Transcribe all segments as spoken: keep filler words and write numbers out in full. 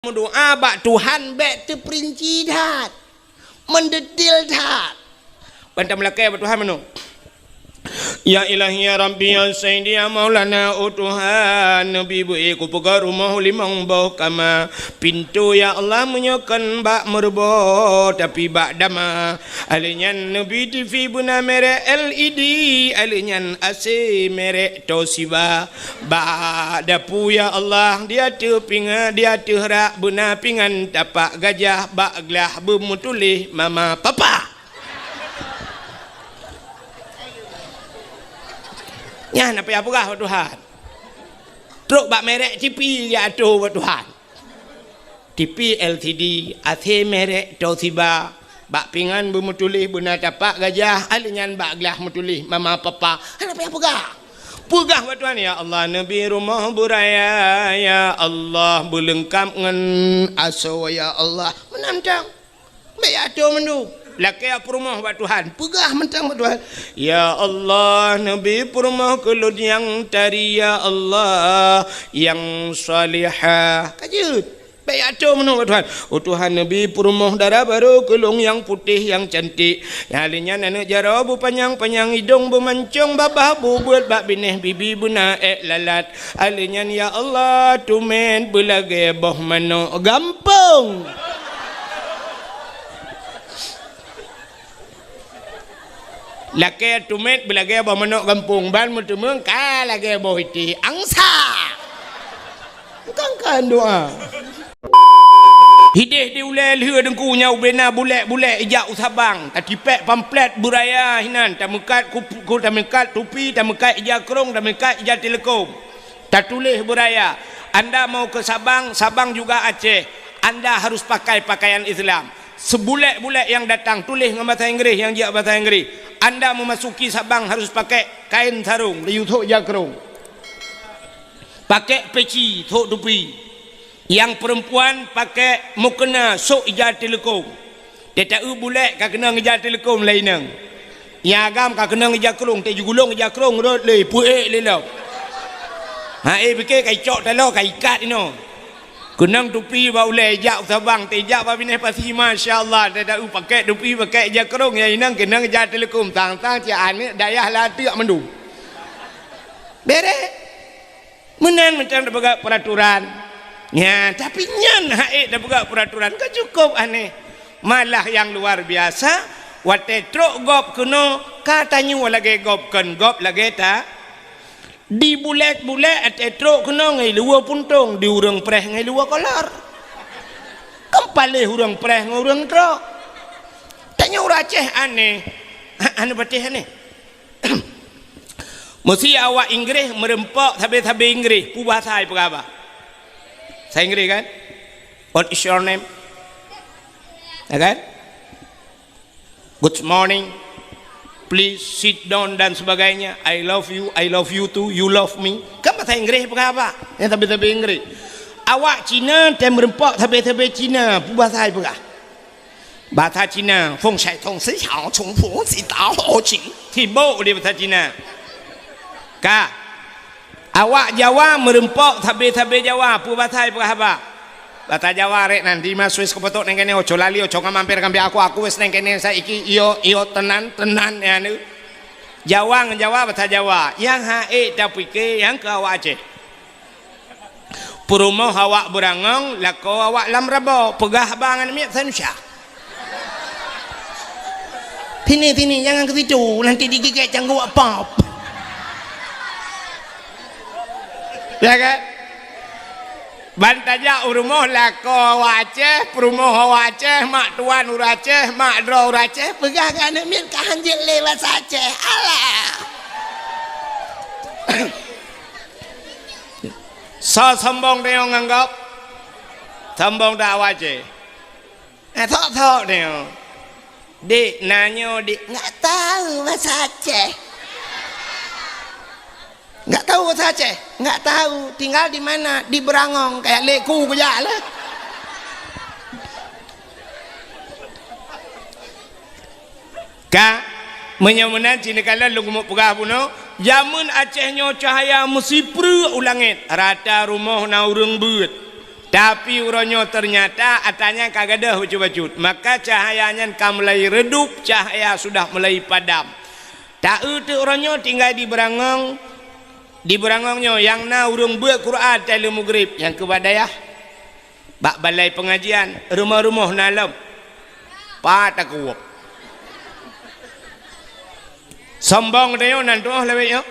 Meudoa bak Tuhan bék teuperinci that, meudetil that. Ban tameulakée bak Tuhan meunoe, "Ya Ilahi, ya Rabbi, ya Sayyidi, ya Maulana, oh Tuhan, neubi beu-ék kupeugöt rumoh limong boh kama. Pintoe, ya Allah, meunyoe kon bak meureubo, tapi bak dama. Alheuh nyan neubi TV beuna merek L E D, alheuh nyan A C merek Toshiba. Bak dapu, ya Allah, di ateueh pinga-, di ateueh rak beuna pingan tapak gajah, bak glah beumeutuléh mama papa." Nyan na payah peugah bak Tuhan. Trok bak merek TV ya ateueh bak Tuhan. TV L C D, A C merek Toshiba, bak pingan beumeutuléh beuna tapak gajah, alheuh nyan bak glah meutuléh mama papa. Hana payah peugah. Peugah bak Tuhan, "Ya Allah, neubi rumoh beuraya, ya Allah, beuleungkab ngon asoe, ya Allah." Meunan tang. Bék ateueh mandum. Lakée peurumoh bak Tuhan. Peugah mantong bak Tuhan, "Ya Allah, neubi peurumoh keu lôn nyang tari, ya Allah, nyang salihah." Ka jeuet. Bék ateueh mandum bak Tuhan. "Oh Tuhan, neubi peurumoh dara barô keu lôn nyang putéh, nyang cantik. Nyang lheuh nyan aneuëk jaroe beupanyang-panyang, idong beumancong, babah bubeuet, bak binéh bibi beuna ék lalat. Alheuh nyan, ya Allah, tumet beulagée boh manok gampông." Lakée tumet beulagée boh manok gampông, ban meuteumeung ka lagée boh itéh angsa. Bukan kan doa. Hideh di ulée lheueh deungku nyang ubena bulek-bulek ijak u Sabang, tatipék pamflet beuraya hinan, tameukat kup-, ku-, tameukat tupi, tameukat ija krông, tameukat ija teuleukom. Tatuléh beuraya, "Anda mau ke Sabang, Sabang juga Aceh. Anda harus pakai pakaian Islam." Seubulek-bulek nyang datang tuléh ngon basa Inggréh, nyang jijak basa Inggréh, "Anda memasuki Sabang harus pakai kain sarung, yue thok ija krông. Pakai peci, thok tupi. Nyang peurempuan pakai mukena, sok ija teuleukom." Teuta-eu bulek ka keunong ija teuleukom lé inong. Nyang agam ka keunong ija krông, teuh jigulong ija krông rot lé, peuék lé lom. Ha, eh, pike ka icok taloe, ka ikat inoe. Keunong tupi bak ulée, ijak u Sabang, teuh ijak bak binéh pasi, masya Allah, teuta-eu pakai tupi, pakai ija krông, nyang inong keunong ija teuleukom, sang-sang cit aneuëk dayah lateuk mandum. Bereh. Meunan mantong tapeugah peuraturan. Nya, tapi nyan hak ék tapeugah peuraturan ka cukup aneh. Malah nyang luar biasa, watée trok gob keunoe, ka tanyoe lagée gob kon gob lagée ta. Di bulek-bulek watée trok keunoe ngon luwa puntông, di ureuëng preh ngon luwa kolor. Kan paléh ureuëng preh ngon ureuëng trok. Tanyoe ureuëng Aceh aneh. Ha, aneh patéh aneh. Meusi awak Inggréh meureumpok sabe-sabe Inggréh, peue bahasa ipeugah haba? Bahasa Inggréh kan? "What is your name?" Ya kan? "Good morning. Please sit down," dan sebagainya. "I love you, I love you too, you love me." Kan bahasa Inggréh ipeugah haba? Nyang sabe-sabe Inggréh. Awak Cina teuh meureumpok sabe-sabe Cina, peue bahasa ipeugah? Bahasa Cina, "Feng shai tong si xiao, chong fu si dao ho qing." Sibok di bahasa Cina. Ka. Awak Jawa meureumpok sabe-sabe Jawa, peue bahasa ipeugah haba? Bahasa Jawa rek nan, di ma Swiss keupotok neng kene, oco lali, oco ngamamper kambi aku, aku wes neng kene, sa iki iyo, iyo, tenan, tenan, ya, nu. Jawa ngon Jawa, bahasa Jawa. Nyang hak ék tapike, nyang keu awak Aceh. Peurumoh awak beurangong, lakoe awak lam rabo, peugah haba ngon miet sanusya. "Sini, sini, jangan ke situ, nanti digigit cangguek pop." Ya kan? Ban tajak u rumoh lakoe awak Aceh, peurumoh awak Aceh, mak tuan ureuëng Aceh, mak droe ureuëng Aceh, peugah keu aneuëk miet ka hanjeuet lé basa Aceh. Alah! Soe sombong tanyoe ngon gob? Sombong that awak Aceh? Eh, sok-sok tanyoe. "Dek, na nyoe, Dek." "Nggak tahu bahasa Aceh." "Nggak tahu bahasa Aceh?" "Nggak tahu." "Tinggal di mana?" "Di Beurangong." Kayak leku kujak lah. Ka, meunyoe meunan cit neukalon lôn keumeung peugah bunoe, jameun Aceh nyoe cahya meusipreuk u langét, rata rumoh na ureuëng beuet. Tapi uroe nyoe teunyata atra nyan ka gadôh bacut-bacut. Maka cahya nyan ka mulai redup, cahya sudah mulai padam. Taeu teuk uroe nyoe tinggai di Beurangong, di Beurangong nyoe nyang na ureuëng beuet Quran talu mugrib nyang keu bak dayah. Bak balai pengajian, rumoh-rumoh na lom. Pat takuwok. Sombong tanyoe nan tuoh lawét nyoe.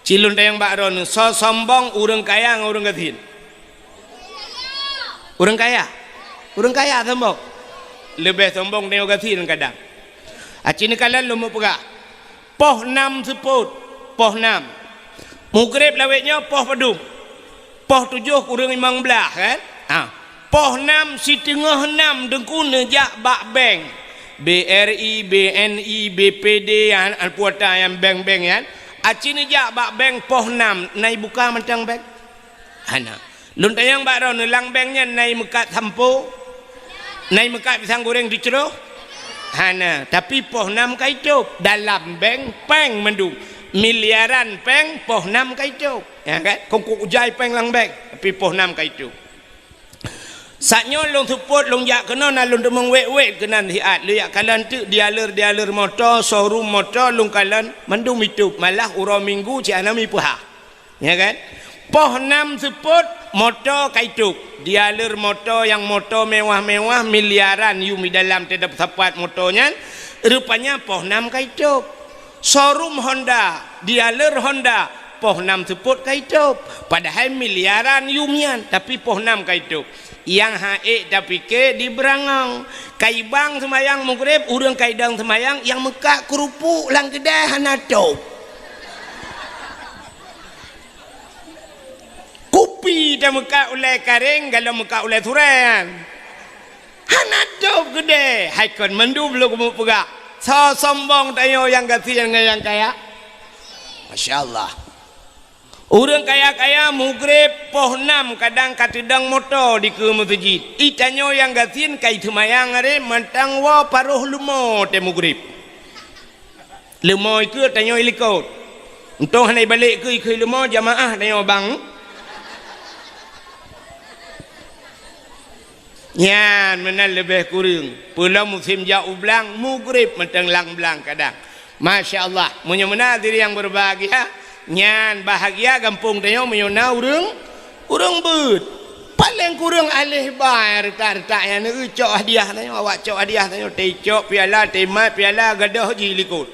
Cilun tayang bak droeneuh, soe sombong ureuëng kaya ngon ureuëng gasien? Ureuëng kaya. Ureuëng kaya sombong. Leubeh sombong tanyoe gasien kadang. Aci neukalon lôn meupeugah. Poh nam seupôt, poh nam. Mugrib lawét nyoe poh padum? Poh tujoh kureueng limong blaih, kan? Ha. Poh nam, siteungoh nam teungku neujak bak bank. B R I, B N I, B P D, an, an puata nyang bank-bank nyan. Aci neujak bak bank poh nam, na ibuka mantong bank? Hana. Lôn tanyong bak droeneuh, lam bank nyan na imeukat sampo? Na imeukat pisang goreng teucroh? Hana, tapi poh nam ka itôb. Dalam bank péng mandum. Miliaran péng poh nam ka itôb. Ya kan? Kongkok ujai péng lam bank, tapi poh nam ka itôb. Saat nyoe lôn seupôt, lôn jak keunoe na lôn teumeung wét-wét keunan siat. Lôn jak kalon teuk dealer-dealer moto, showroom moto lôn kalon mandum itôb. Malah uroe Minggu cit hana mipeuhah. Ya kan? Poh nam seupôt, moto ka itôb. Dealer moto nyang moto mewah-mewah, miliaran yum di dalam teutab sapat moto nyan, rupanya poh nam ka itôb. Showroom Honda, dealer Honda, poh nam seupôt ka itôb. Padahai miliaran yum nyan, tapi poh nam ka itôb. Nyang han ék tapike di Beurangong. Ka ibang seumayang mugrib, ureuëng ka idong seumayang, nyang meukat keurupuk lam keudai hana tôb. Kupi tameukat ulée karéng, galom meukat ulée surée nyan. Hana tôb keudée, hai kon mandum lôn meupeugah. Soe sombong tanyoe nyang gasien ngon nyang kaya? Masya Allah. Ureuëng kaya-kaya mugrib poh nam kadang ka teudong moto dikeue meuseujid. I tanyoe nyang gasien ka iseumayang aré mantong woe paroh leumo tée mugrib. Leumo ikeue tanyoe ilikot. Untông hana ibalek keue ikeue leumo jamaah tanyoe bang. Nyan meunan leubeh kureueng. Peulom musém jak u blang, mugrib mantong lam blang kadang. Masya Allah. Meunyoe meunan hadirin yang berbahagia, nyan bahagia gampông tanyoe meunyoe na ureuëng, ureuëng beuet. Paleng kureueng aléh ba retak-retak nyan, neucok hadiah tanyoe, awak cok hadiah tanyoe, teucok piala, teumat piala, gadôh jih likot.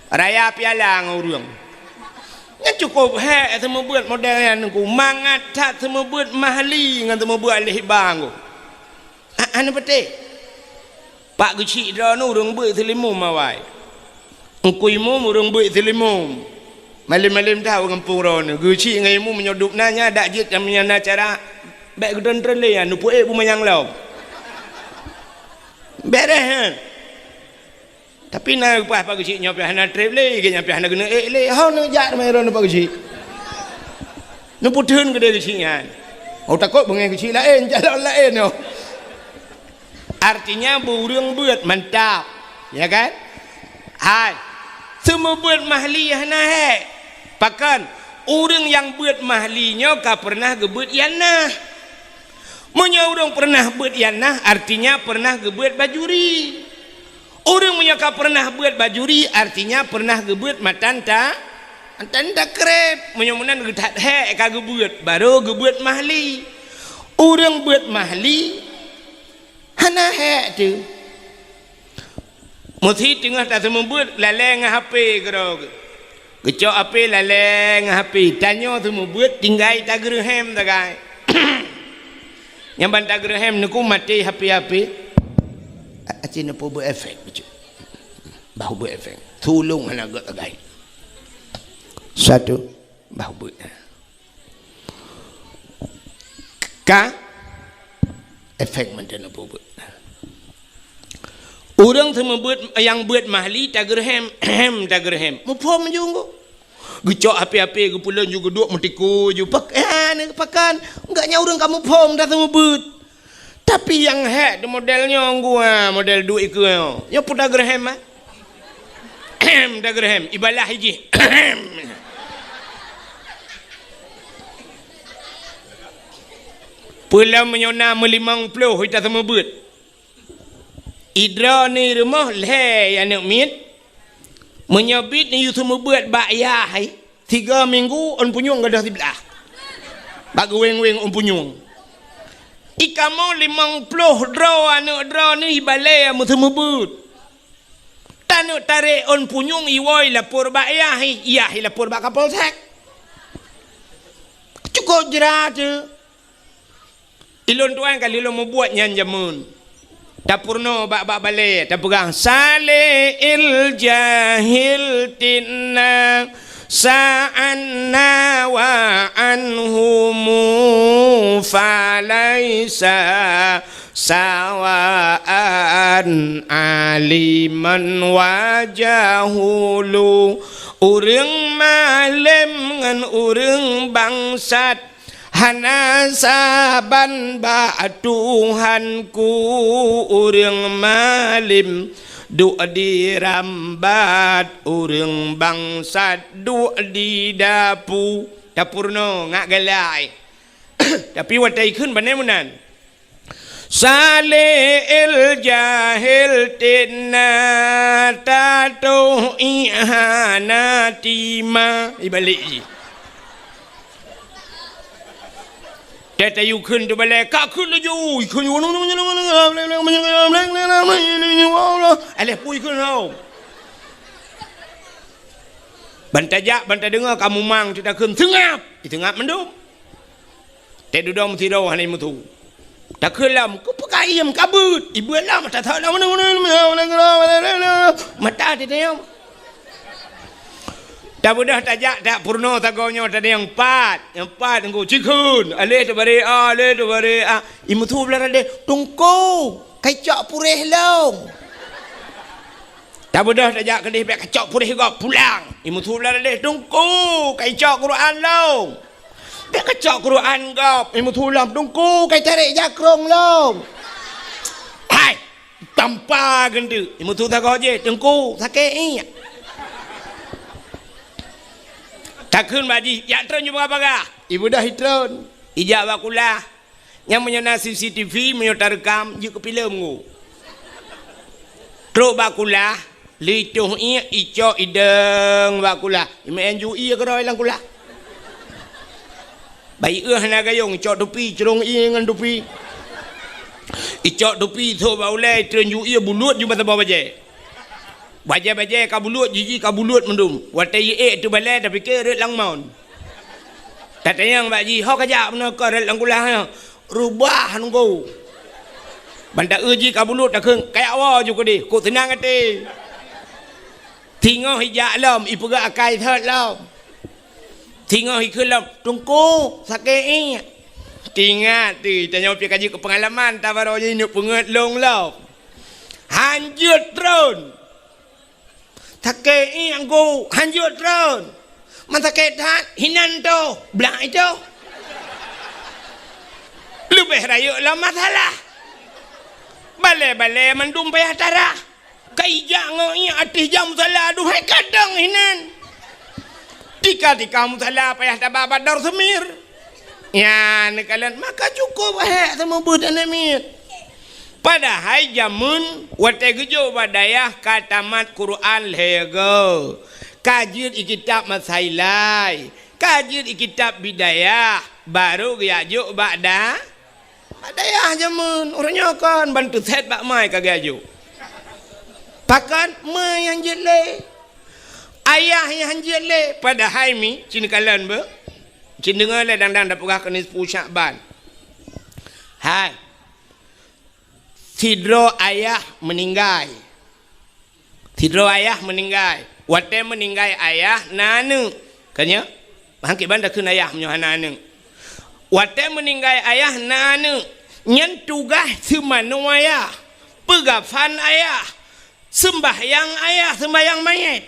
Raya piala ngon ureuëng. Nyan cukôp hék seumeubeuet model nyan teungku. Mangat that seumeubeuet mahli ngon seumeubeuet aléh ba teungku. Ha, hana peutéh. Pak geuchik droeneuh ureuëng beuet seulimum awai. Teungku Imum ureuëng beuet seulimum. Malem-malem that u gampông droeneuh. Geuchik ngon Imum meunyoe dub na nyan dak jeuet nyang na cara. Bék geutreun-treun lé nyan, neupeuék beumanyang lom. Béréh nyan. Tapi na geupeugah Pak Geuchik nyoe pih hana treb lé, geuh nyan pih hana geuneuk ék lé. Ho neujak teuma droeneuh Pak Geuchik. Neupeutheun keudeh geuchik nyan. Oh, takot beungéh geuchik laén, calon laén nyoe. Artinya, beu ureuëng beuet mantap. Ya kan? Hai. Seumeubeuet mahli hana hék. Pakon? Ureuëng nyang beuet mahli nyoe ka peureunah geubeuet ianah. Meunyoe ureuëng peureunah beuet ianah, artinya peureunah geubeuet bajuri. Ureuëng meunyoe ka peureunah beuet bajuri, artinya peureunah geubeuet matan ta-, matan takreb. Meunyoe meunan geuthat hék ka geubeuet, barô geubeuet mahli. Ureuëng beuet mahli hana hék teuh. Meusi teungoh taseumeubeuet lalée ngon H P keudroe geuh. Geucok H P lalée ngon H P. Tanyoe seumeubeuet tinggai tageureuhem sagai. Nyang ban tageureuhem neuku maté H P-H P. A-, aci neupeubuet efek bacut. Bah buet efek. Tulông hana gét sagai. Satu, bah buet. Ka efek mantong neupeubuet. Ureuëng seumeubeuet nyang beuet mahli tageureuhem, hem tageureuhem. Muphom junggu. Geucok H P-H P geupeulon ju geuduek meutiku ju pak-, eh, ni pakan. Enggak nya ureuëng ka muphom dah seumeubeuet. Tapi nyang hék di model nyoe gua, model duek ikeue nyoe. Nyoe pun tageureuhem, ah. Tageureuhem, ibalah ijih. Peulom meunyoe na meulimong ploh ita seumeubeuet. Idroe ni rumoh lhée aneuk miet. Meunyoe bit ni yue seumeubeuet bak yah hai, tiga minggu ôn punyueng gadôh siblah. Bak geuweng-weng ôn punyueng. Ikamoe limong ploh droe aneuk droe ni ibalée meuseumeubeuet. Taneuk tarek ôn punyueng iwoe lapor bak yah, yah ilapor bak Kapolsek. Cukôp jra teuh. Ilôn tuan ka lheueh lôn mubuet nyan jameun. Tapeurunoe bak, bak balée, tapeugah, "Saleh il jahil tinna sa'anna wa anhumu falaisa sawaan aliman wa jahulu." Ureuëng malem ngon ureuëng bangsat hana saban bak Tuhanku. Ureuëng malem duek di rambat, ureuëng bangsat duek di dapu. Tapeurunoe ngat galai. Tapi watée ikheun bane meunan. Saleh il jahil tinna tatoh ié hana tima. Ibalek jih. Teuh tayue kheun teubalée, ka kheun laju. Ikheun, aléh pui kheun hau. Ban tajak, ban tadeungoe ka mumang teuh takheun, "Seungab!" Iteungab mandum. Teuh dudoe meusidroe hana imeusu. Takheun lom, "Keupeue ka iem ka beuet?" Ibeuet lom, mata thot lom. Mata teuh tanyong. Tabeudôh tajak, tapeurunoe sagoe nyoe tanyong pat. Nyang pat, ngon cikheun. Aléh teubarek, aléh teubarek. Imeusu blah radeh, "Teungku, kacok puréh lôn." Tabeudôh tajak keudeh, bèk kacok puréh gob pulang. Imeusu blah radeh, "Teungku, kacok Quran lôn." Bèk kacok Quran gob, imeusu lom, "Teungku, kai tarek jakrong lôn." Hai, tampa geunteuk, imeusu sagoe jih, "Teungku, sakét ié." Takheun bak jih, "Jak treun ju bagah-bagah." Ibeudôh itreun, ijak bak kulah. Nyan meunyoe na C C T V, meunyoe tareukam, jeuet keu filem ngon. Trok bak kulah, lheuh itoh ié, icok idong bak kulah. Imeu'en ju ié keudroe lam kulah. Bak ié hana gayong, icok tupi, crông ié ngon tupi. Icok tupi, ithok bak ulée, itreun ju ié, buluet ju bak saboh bajée. Bajée-bajée ka buluet, jiji ka buluet mandum. Watée ié ék teubalée, tapike rot lam mon. Tatanyong bak jih, "Ho kajak meunoe keu rot lam kulah nyoe?" "Reubah, Teungku." Ban taeu jih ka buluet, takheun, "Kajak woe ju keudeh, kok seunang até." Singoh ijak lom, ipeugah akai thot lom. Singoh ikheun lom, "Teungku, sakét ié." Teuingat teuh, tanyoe pih ka jeuet keu peungalaman, tabaroe jih neuk peungeut lôn lom. Han jeuet treun. Sakét ié, Teungku, han jeuet treun. Man sakét that, hinan toh, blah itoh. Leubeh rayeuk lom masalah. Balée-balée mandum payah tarah. Ka ijak ngon ié ateueh jam musala, aduhai kadang hinan. Tika-tika musala payah taba bak dor seumir. Nyan neukalon, maka cukôp hék seumeubeuet aneuk miet. Padahai jameun watée geujok bak dayah ka tamat Quran lhée goe, ka jeuet i kitab Masailai, ka jeuet i kitab Bidayah, barô geujak jok bak da-, bak dayah jameun. Uroe nyoe kon ban teusét bak mai ka geujak jok. Pakon? Ma nyang jeuet lé, ayah nyang jeuet lé. Padahai mi, ci neukalon beuh. Ci neudeungoe lé dang-dang tapeugah keu nisfu Syakban. Hai. Sidroe ayah meuninggai. Sidroe ayah meuninggai. Watée meuninggai ayah na aneuk. Ka nyoe? Bang kiban takheun ayah meunyoe hana aneuk. Watée meuninggai ayah na aneuk. Nyan tugaih seumanoe ayah. Peugafan ayah. Seumbahyang ayah, seumbahyang manyét.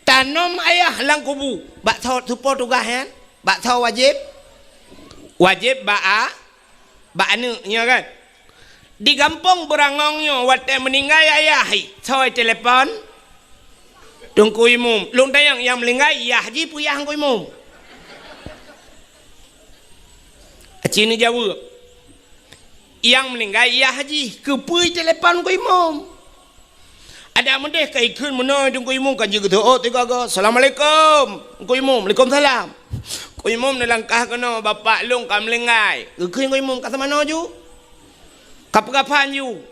Tanom ayah lam kubu. Bak soe teupeue tugaih nyan? Bak soe wajéb? Wajéb bak a-, bak aneuk nyoe kan? Di gampông Beurangong nyoe watée meuninggai ayah, soe telepon? Teungku Imum. Lôn tanyong nyang meuninggai yah jih peue yah Teungku Imum? Aci neujaweueb. Nyang meuninggai yah jih, keupeue telepon Teungku Imum? Adak meudeh ka ikheun meunoe Teungku Imum, ka jeuet geuteuôt tiga go, "Assalamualaikum." Teungku Imum, "Waalaikumsalam." Teungku Imum neulangkah keunoe, "Bapak lôn ka meuninggai." Geukheun Teungku Imum, "Ka teumanoe ju? Ka peugah phan ju?"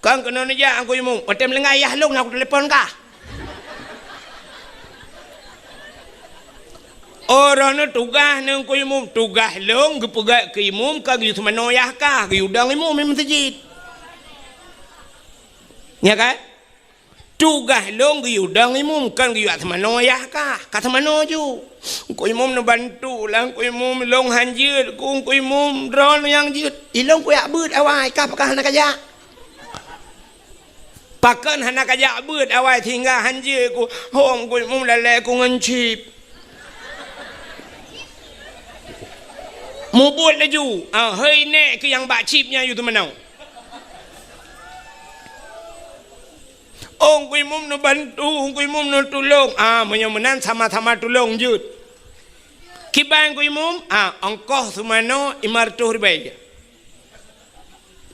"Kon keunoe neujak Teungku Imum, watèe meuninggai yah lôn na kutelepon kah." "Oh, droeneuh tugaih neuh Teungku Imum?" "Tugaih lôn geupeugah keu Imum ka geuyue teumanoe yah kah, geuyue dong Imum di meuseujid." Nyan kan? "Tugaih lôn geuyue dong Imum, kon geuyue teumanoe yah kah, ka teumanoe ju." Teungku Imum neubantu lah, "Teungku Imum, lôn han jeuet ku Teungku Imum, droeneuh nyang jeuet." "Ilôn kujak beuet awai, kah pakon hana kajak?" "Pakon hana kajak beuet awai sehingga han jeuet ku?" "Hom Teungku Imum, lalè ku ngon chip." "Mubuet laju." "Ah, hei nèk keuh nyang bak chip nyan yue teumanoe." "Oh, Teungku Imum neubantu, Teungku Imum neutulông." "Ah, meunyoe meunan sama-sama tulông jeuet." "Kiban Teungku Imum?" "Ah, ongkoh seumanoe lima reutôh ribèe."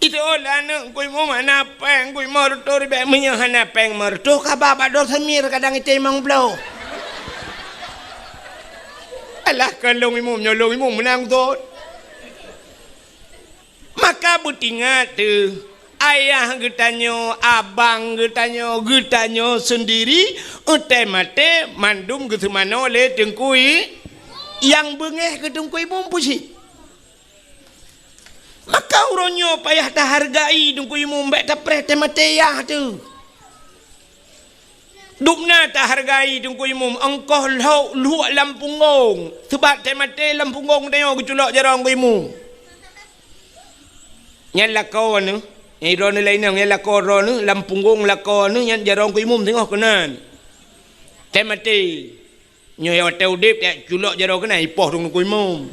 "Itu oh, lah aneuk Teungku Imum hana pèng, Teungku Imum reutôh ribèe." "Meunyoe hana pèng lima reutôh, kaba bak Dor Samir kadang item limong ploh." "Alah, kon lôn Imum, nyoe lôn Imum meunan thon." Maka beutingat teuh, ayah geutanyoe, abang geutanyoe, geutanyoe seundiri, watèe maté mandum geuseumanoe lé Teungku I-, nyang beungéh keu Teungku Imum peue cit. Maka uroe nyoe payah tahargai Teungku Imum, bèk tapreh watèe maté yah teuh. Dubna tahargai Teungku Imum, ongkoh lhok luek lam punggong. Sabab watèe maté lam punggong tanyoe geuculok jaroe Teungku Imum. Nyan lakoe neuh, nyan droeneuh laén inong, nyan lakoe droeneuh, lam punggong lakoe neuh nyan jaroe Teungku Imum teungoh keunan. Watèe maté. Nyoe watèe udép taculok jaroe keunan ipoh Teungku Imum.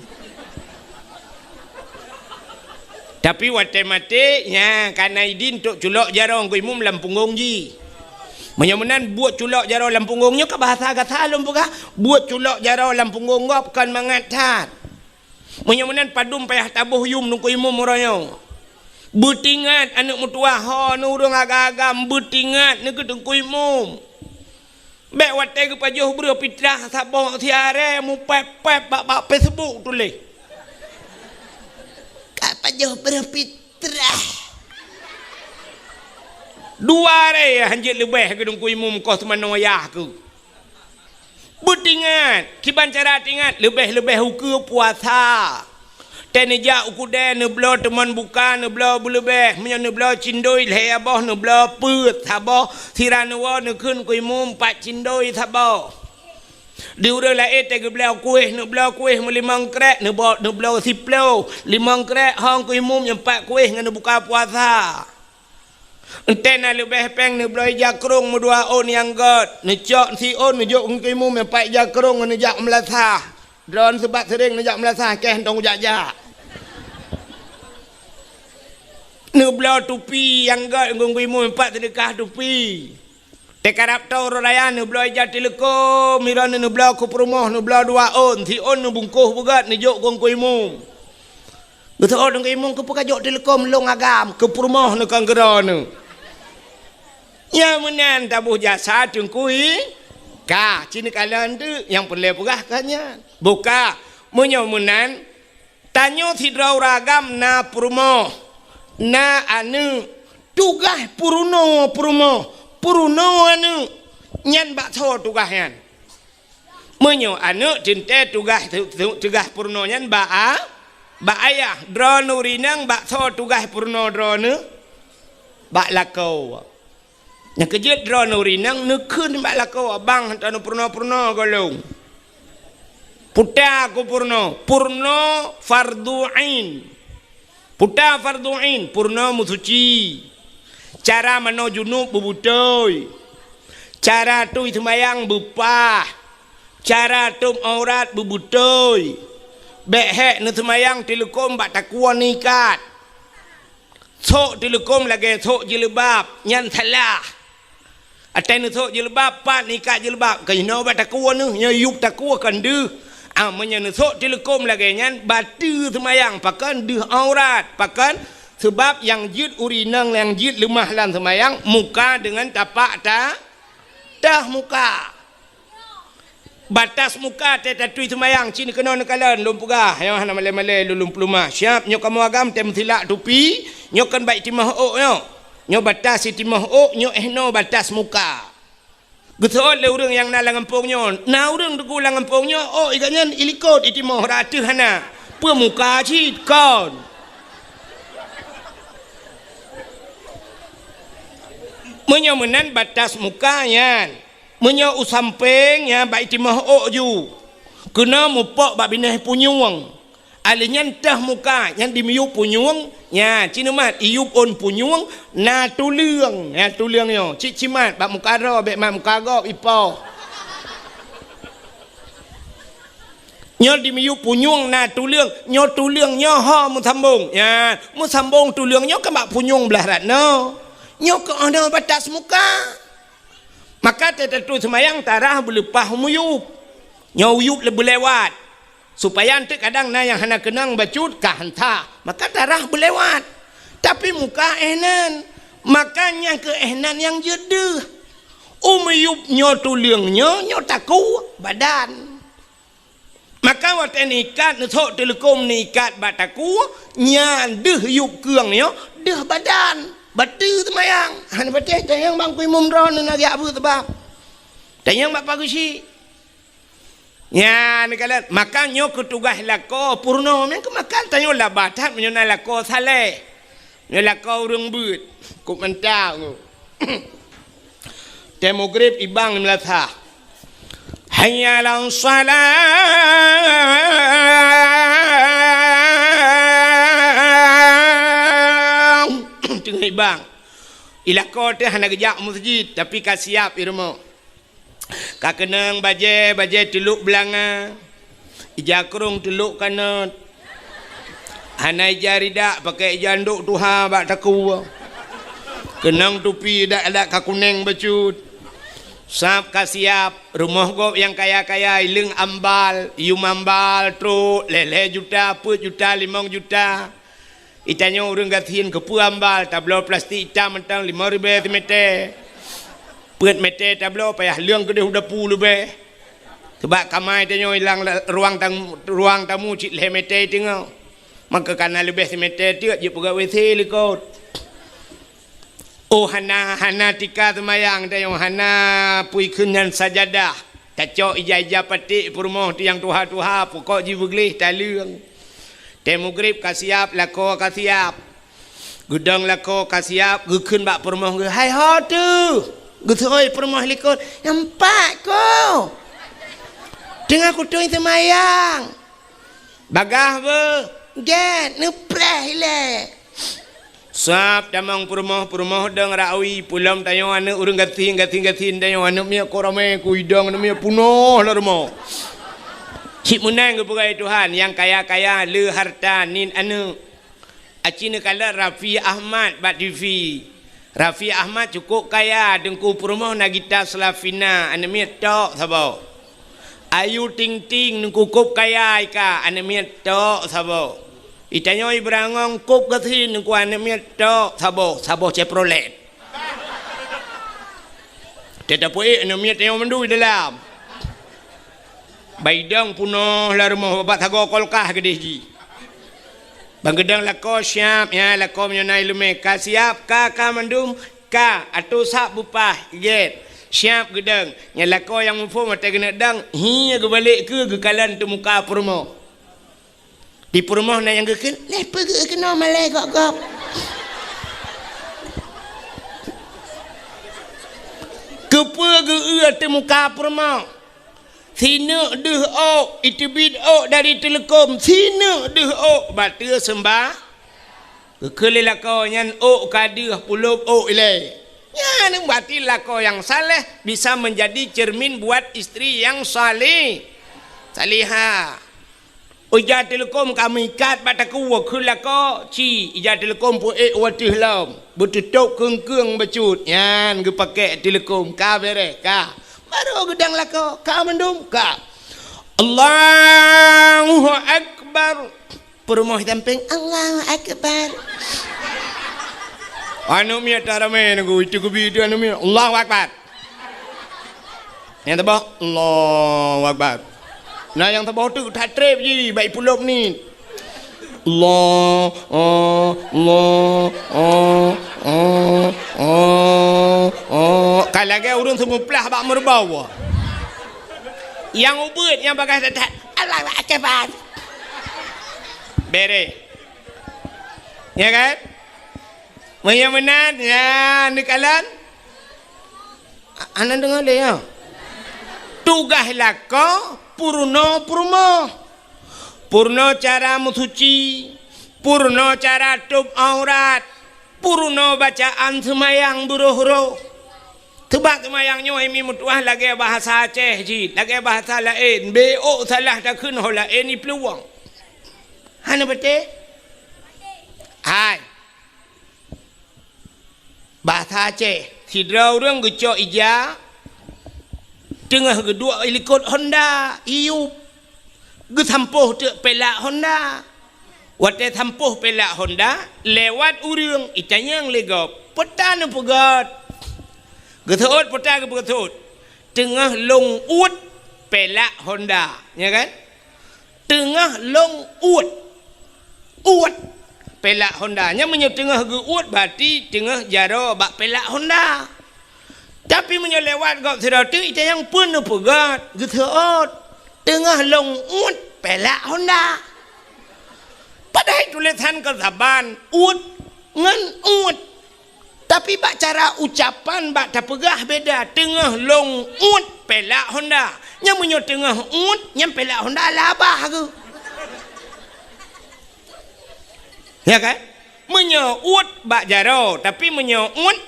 Tapi watèe maté, nyan ka na idin untuk culok jaroe Teungku Imum lam punggong jih. Meunyoe meunan buet culok jaroe lam punggong nyoe ka bahasa gata lôn peugah, buet culok jaroe lam punggong gob kon mangat that. Meunyoe meunan padum payah taboh yum Teungku Imum uroe nyoe. Beutingat aneuk meutuwah ho neuh ureueng agam-agam, beutingat neukeu Teungku Imum. Bèk watèe geupajoh breuh pitrah saboh siaré mupèp-pèp bak, bak Facebook tuléh. Ka pajoh breuh pitrah. Dua aré han jeuet leubeh keu Teungku Imum koh seumanoe yah keuh. Beutingat, kiban cara tingat, leubeh-leubeh ukeue puasa. Watèe neujak u keudè neubloe teumon buka, neubloe beuleubeh. Meunyoe neubloe cindoi lhèe boh, neubloe peuet saboh. Sira neuwoe neukheun keu Imum pat cindoi saboh. Di ureueng laén watèe geubloe kuéh, neubloe kuéh meulimong krek, neubo-, neubloe siploh. Limong krek hong keu Imum nyang pat kuéh ngon neubuka puasa. Watèe na leubeh pèng neubloe ija krông meudua ôn nyang gèt, neucok siôn neujok ngon keu Imum nyang pat ija krông ngon neujak meulasah. Droeneuh sabab seuréng neujak meulasah, kèe hana tujak-jak. Neubloe tupi nyang gèt ngon keu Imum nyang pat seudeukah tupi. Watèe karab toe uroe raya neubloe ija teuleukom, droeneuh neubloe keu peurumoh, neubloe dua ôn, siôn neubungkôh beugèt neujok ngon keu Imum. Geuteuôt Teungku Imum, "Keupeue kajok teuleukom lôn agam, keu peurumoh neuh kon keu droeneuh?" Nyang meunan taboh jasa Teungku I-, ka, ci neukalon teuk, nyang peureulèe peugah ka nyan. Buka, meunyoe meunan, tanyoe sidroe ureueng agam na peurumoh, na aneuk, tugaih peurunoe peurumoh, peurunoe aneuk, nyan bak soe tugaih nyan? Meunyoe aneuk teuntèe tugaih, tu-, tu-, tugaih peurunoe nyan bak a-, bak ayah. Droeneuh ureueng inong bak soe tugaih peurunoe droeneuh? Bak lakoe. Nyang keujeuet droeneuh ureueng inong neukheun bak lakoe, "Bang, hantom neupeurunoe-peurunoe gohlom." Peue ta kupeurunoe, peurunoe fardhu ain. Peue ta fardhu ain, peurunoe meusuci. Cara manoe junub beubeutôi. Cara tui seumayang beupah. Cara tôb aurat beubeutôi. Bèk hèk neuseumayang teuleukom bak takue neuikat. Sôk teuleukom lagèe sôk jilbab, nyan salah. Watèe neusôk jilbab, pat neuikat jilbab, ka jinoe bak takue neuh, nyoe yup takue kon deuh. Ah, meunyoe neusôk teuleukom lagèe nyan, bateue seumayang, pakon deuh aurat, pakon Seubab nyang jeuet ureueng inong, nyang jeuet leumah lam seumayang, muka deungon tapak ta-, teuh muka. Batas muka teuh tatui seumayang, cit keunoe neukalon, lôn peugah, nyoe hana malée-malée lôn, lôn peuleumah. Siap, nyoe kamoe agam teuh meusilak tupi, nyoe kon bak itimoh ôk nyoe. Nyoe batas itimoh ôk, nyoe eh noe batas muka. Geuseuôt lé ureueng nyang na lam gampông nyoe. Na ureueng teungku lam gampông nyoe, ôk i gobnyan ilikot itimoh, rot ateueh hana. Peue muka cit kon. Meunyoe meunan batas muka nyan. Meunyoe u sampéng nyan bak itimoh ôk ju. Keunoe mupok bak binéh punyueng. Alèh nyan teuh muka, nyan dimiyueb punyueng, nyan, cit neumat, iyueb ôn punyueng, na tuleueng, nyan tuleueng nyoe, cit cimat, bak muka droe, bèk mat muka gob, ipoh. Nyoe dimiyueb punyueng na tuleueng, nyoe tuleueng nyoe ho meusambong, nyan, meusambong tuleueng nyoe kan bak punyueng blah rot nyoe. Nyoe keuh nyoe batas muka. Maka teutatui seumayang tarah beuleupah miyueb. Nyoe uyueb le-, beulewat. Supaya eunteuk kadang na nyang hana keunong bacut ka hanta, maka tarah beulewat. Tapi muka eh nan, maka nyang keu eh nan nyang jeuet deuh. U miyueb nyoe tuleueng nyoe, nyoe takue badan. Maka watèe neuikat, neusok teuleukom neuikat bak takue, nyan deuh yub keueng nyoe, deuh badan. Bateue seumayang. Hana patéh tanyong bak Teungku Imum droeneuh na geujak beuet sabab. Tanyong bak Pak Geuchik. Nyan neukalon, maka nyoe keu tugaih lakoe peurunoe, meunan keuh maka tanyoe laba that meunyoe na lakoe saleh. Nyoe lakoe ureueng beuet, kok mantap nyoe. Teuh mugrib ibang di meulasah. Hayya 'alas shalah. Teungoh ibang. I lakoe teuh hana geujak meuseujid, tapi ka siab i rumoh. Ka keunong bajèe, bajèe teulok beulanga, ija krông teulok kanot. Hana ija ridak, pakè ija andok tuha bak takue. Keunong tupi adak-adak ka kunèng bacut. Sab ka siab, rumoh gob nyang kaya-kaya, ileueng ambal, yum ambal, trok, lhèe-lhèe juta, peuet juta, limong juta. Itanyoe ureueng gasien keupeue ambal, tabloe plastik itam mantong limong ribèe simeter. Peuet meter tabloe payah leueng keudeh u dapu leubeh. Sabab kama itanyoe ilang la-, ruang tam-, ruang tamu cit lhèe meter teungoh. Maka kana leubeh simeter teuk jipeugöt WC likot. Oh, hana, hana tika seumayang tanyoe, hana peue ikheun nyan sajadah. Tacok ija-ija paték peurumoh teuh nyang tuha-tuha, pukok jih beugleh taleueng. Teuh mugrib ka siab, lakoe ka siab. Geudong lakoe ka siab, geukheun bak peurumoh geuh, "Hai ho teuh?" Geuseuôt peurumoh likot, "Nyan pat ko. Teungoh kutôi seumayang." Bagaih beuh, gèt neupreh ilèe. Sab tamong peurumoh, peurumoh dong rawi, peulom tanyoe aneuk ureueng gasien, gasien, gasien tanyoe aneuk miet ko ramè, ku idong aneuk miet punoh lam rumoh. Cit meunan geupeugah Tuhan, nyang kaya-kaya le harta nit aneuk. Aci neukalon Raffi Ahmad bak TV. Raffi Ahmad cukôp kaya, teungku peurumoh Nagita Slavina, aneuk miet tok saboh. Ayu Ting Ting, teungku kôb kaya i ka, aneuk miet tok saboh. Itanyoe Ibrangong kôb gasien, teungku aneuk miet tok saboh, saboh Chevrolet. Teuh tapeuék aneuk miet tanyoe mandum i dalam. Bak idong punoh lam rumoh, bak sagoe kulkas keudeh jih. Ban geudong lakoe siab, nyan lakoe meunyoe na ileumèe ka siab, ka, ka mandum, ka, atô sab beupah, gèt. Siab geudong. Nyan lakoe nyang muphom watèe keuneuk dong, hi geubalek keu geukalon teumuka peurumoh. Di peurumoh na nyang geukheun, "Lé peugeuh keunoe malèe gop-gop." Keupeue geu-eu teumuka peurumoh? Sineuk deuh ôk, iteubiet ôk dari teuleukom, sineuk deuh ôk, bateue seumba. Geukheun lé lakoe nyan ôk ka deuh, pulop ôk ilèe. Nyan berarti lakoe nyang saleh bisa menjadi cermin buat istri yang salih-, salihah. Ija teuleukom ka meuikat bak takue, kheun lakoe, ci, ija teuleukom peuék u ateueh lom, beuteutôp keung-keung bacut, nyan geupakèk teuleukom, ka bèrèh, ka. Barô geudong lakoe, ka mandum, ka. Allahu Akbar. Peurumoh sampéng, Allahu Akbar. Aneuk miet taramé nunggu, itu geubi itu aneuk miet. Allahu Akbar. Nyang teuboh, Allahu Akbar. Nah, nyang teuboh tu that treb ji, baik pulop ni. Allah, oh, Allah, oh, oh, oh, oh. Ka lagèe ureueng seumuplah bak meureubau. Nyang ubeuet, nyang bagaih that-that. Allahu Akbar. Bereh. Ya kan? Meunyoe meunan, ya, neukalon. A-, aneuk deungoe lé, ya. Tugaih lakoe peurunoe peurumoh. Peurunoe cara meusuci, peurunoe cara tôb aurat, peurunoe bacaan seumayang beuroh-roh. Teubak seumayang nyoe, hai mi meutuah, lagèe bahasa Aceh jih, lagèe bahasa laén, beuôk salah takheun ho laén iplueng. Hana patéh? Hai. Bahasa Aceh, sidroe ureueng geucok ija, teungoh geuduek i likot honda, iyup, geusampôh teuk pelak honda. Watèe sampôh pelak honda, lewat ureueng, itanyong lé gob, "Peue ta neupeugöt?" Geuseuôt, peue ta geupeuseuôt? "Teungoh lôn uet pelak honda." Nya kan? Teungoh lôn uet. Uet pelak honda. Nyan meunyoe teungoh geu-uet, berarti teungoh jaroe bak pelak honda. Tapi meunyoe lewat gob sidroe teuk, itanyong, "Peue neupeugöt?" Geuseuôt, "Teungoh lôn uet pelak honda." Padahai tulésan kon saban, uet ngon uet. Tapi bak cara ucapan, bak tapeugah beda, "Teungoh lôn uet pelak honda." Nyan meunyoe teungoh uet, nyan pelak honda labah geuh. Ya kan? Meunyoe uet bak jaroe, tapi meunyoe uet